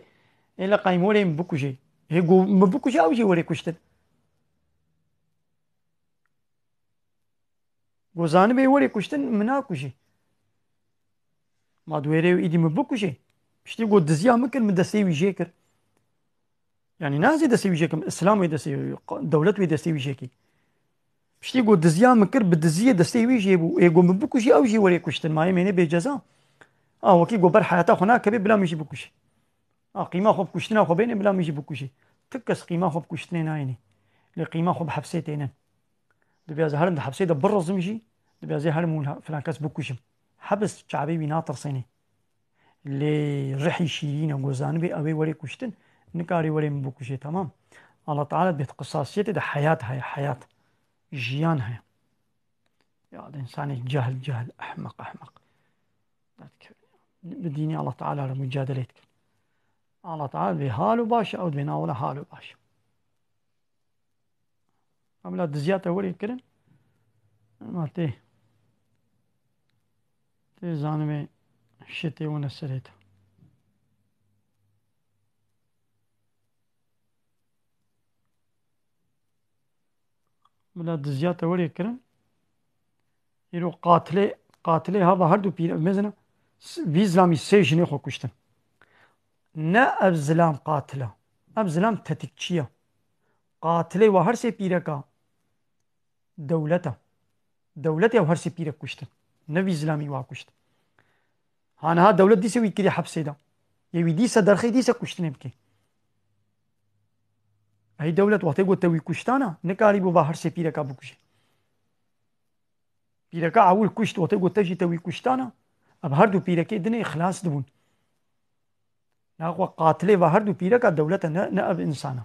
ê leqay min werê min bikujê. Hê go min bikujê, ew jî werê kuştin. Go zanibê werê kuştin, min nakujê. Ma di wêrê wî îdî min bikujê. Piştî go diziya min kir, min destê wî jê kir. Yanî ne ez ê destê wî jê kim, Îslam wê destê, dewlet wê destê wî jê kî. Piştî go diziya min kir, bi diziyê destê wî jê bû. Ê go min bikujî, ew jî werê kuştin. Ma ê mênê bê ceza. A wekî go ber heyata xwe nakevê, bila min jî bikujê. A qîma xwe bi kuştina xwe bêne, bila min jî bikujê. Ti kes qîma xwe bi kuştinê nayênê. Lê qîma xwe bi hepsê tênin. Dibê ez herim di hepsê de birizim jî, dibê ez ê herim û filan kes bikujim. Hebs çavê wî natirsênê. Lê rihî şîrîn e, go zanibê ew ê werê kuştin, nikarî werê min bikujê, temam. Allah Teala dibê di qisasiyetê de heyat heye, heyat. Jiyan heye. Ya di insanê cehil, cehil, ehmeq, ehmeq. Bi dînê Allah Teala re mucadelê dikin. Allah Teala dibê halo baş e, ew dibê na wela halo baş e. Em la diziya te werê kirin. Ema tê, tê zanimê şitê wene serê te. Bila diziya te werê kirin. Îro qatilê, qatilê hava her du pîre, mezina, s-, vî zilamî sê jinê xwe kuştin. Ne ev zilam qatil e. Ev zilam tetikçî ye. Qatilê wa her sê pîreka dewlet e. Dewletê ew her sê pîrek kuştin. Ne vî zilamî wa kuşt. Ha niha dewlet dîse wî kirî hepsê de. Yê wî dîse derxê dîse kuştinê bikê. Ey dewlet wextê got te wî kuştana, nikarî bû va her sê pîreka bikujê. Pîreka ewil kuşt, wextê got te jî te wî kuştana, ev her du pîrekê dinê xilas dibûn. Naxwe qatilê va her du pîreka dewlet e, ne, ne ev insan e.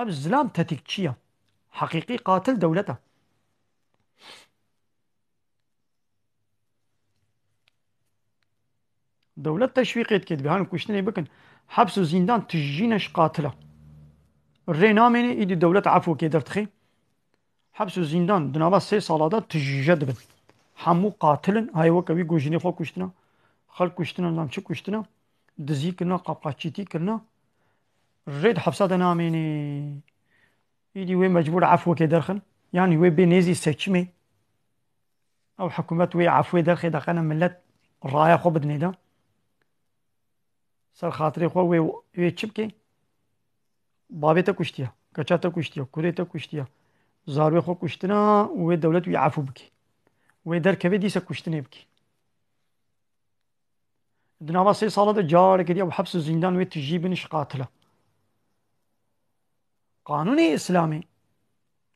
Ev zilam tetikçî ye. Heqîqî qatil dewlet e. Dewlet teşwîqê dike, dibê han kuştinê bikin. Heps û zîndan tijî ne ji qatil e. Rê namêne, îdî dewlet efwekê derdixe. Heps û zîndan di nava sê sala de tijîje dibin. Hemû qatil in, hayê weke wî go jinê xwe kuştina, xelk kuştina, nizam çi kuştina, dizî kirina, qapqaçîtî kirina. Rê di hepsa de namêne. Îdî wê mecbûr efwekê derxin. Yanî wê bê nêzî seçimê. Ew hikûmet wê efwê derxê de qene millet raya xwe bidinê de. Ser xatirê xwe wê, wê çi bike? Bavê te kuştiya, keça te kuştiya, kurê te kuştiya, zarwê xwe kuştina û wê dewlet wî efû bike. Wê derkeve dîse kuştinê bike. Di nava sê sala de careke diya bi heps û zîndan wê tijî bin ji qatila. Qanûnê Îslamê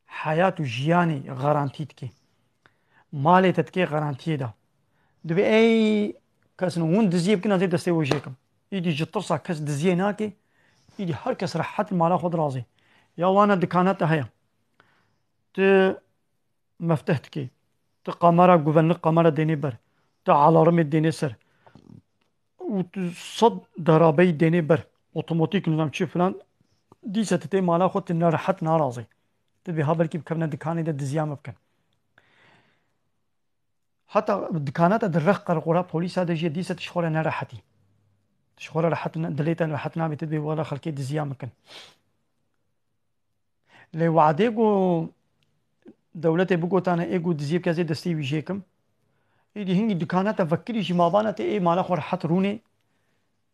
heyat û jiyanê garantî dike. Malê te dike garantiyê de. Dibê ey kes ne hûn diziyê bikin, ez ê destê we jê kim. Îdî ji tirsa kes diziyê nake, îdî her kes rehet li mala xwe dirazê. Ya wana dikana te heye. Tu mefteh dikê. Tu kamera guvenlik kamera dênê ber. Tu alarmê dênê ser. Û tu sed derabeyî dênê ber. Otomatik nizam çi filan. Dîse tu tê mala xwe tu nerehet narazê. Tu dibê ha belkî bikevne dikanê de diziya me bikin. Heta dikana te di rex qerqora polîsa de jî dîse tu ji xwe re nerehetî. Tu ji xwe re rehet ne, dilê te rehet nabe, tu dibê wela xelkê diziya min kin. Lê wadê ku dewletê bigotane, ê ku diziyê bike, ez ê destê wî jê kim. Êdî hingî dikana te vekirî jî mabana te ê mala xwe rehet rûnê.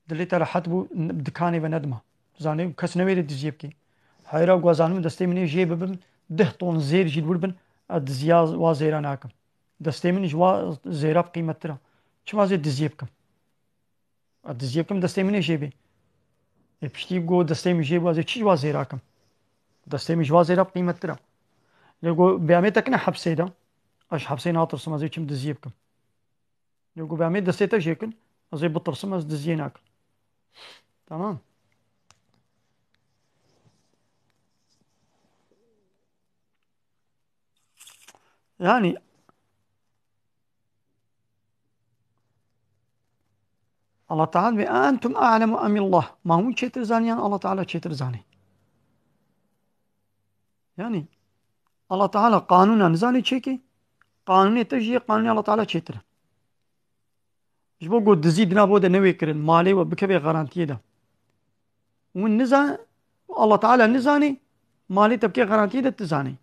Dilê te rehet bû, n-, dikanê ve nedima. Zanê kes newêrê diziyê bikê. Heyra ku ez zanim destê min ê jê bibim, deh ton zêr jî li wir bin, ez diziya wa zêra nakim. Destê min ji wa zêra bi qîmettir e. Çima ez ê diziyê bikim? Ez diziyê bikim, destê min ê jê bê. Ê piştî ku destê min jê bû, ez ê çi ji wa zêra kim? Destê min ji wa zêra bi qîmettir e. Lê ku bê em ê tekine hepsê de, ez ji hepsê natirsim, ez ê çim diziyê bikim. Lê ku bê em ê destê te jê kin, ez ê bitirsim, ez diziyê nakim. Tamam. Yani, Allah Teala ve entum a'lemu emillah. Ma hûn çêtir zanî yan Allah Teala çêtir zanî? Yani Allah Teala qanûna nizanî çêkê, qanûnê te jî yê qanûnê Allah Teala çêtir e. Ji bo ku dizî di nav de newê kirin, malê we bikeve garantiyê de. Hûn nizan, Allah Teala nizanî, malê te bike garantiyê de tu zanî.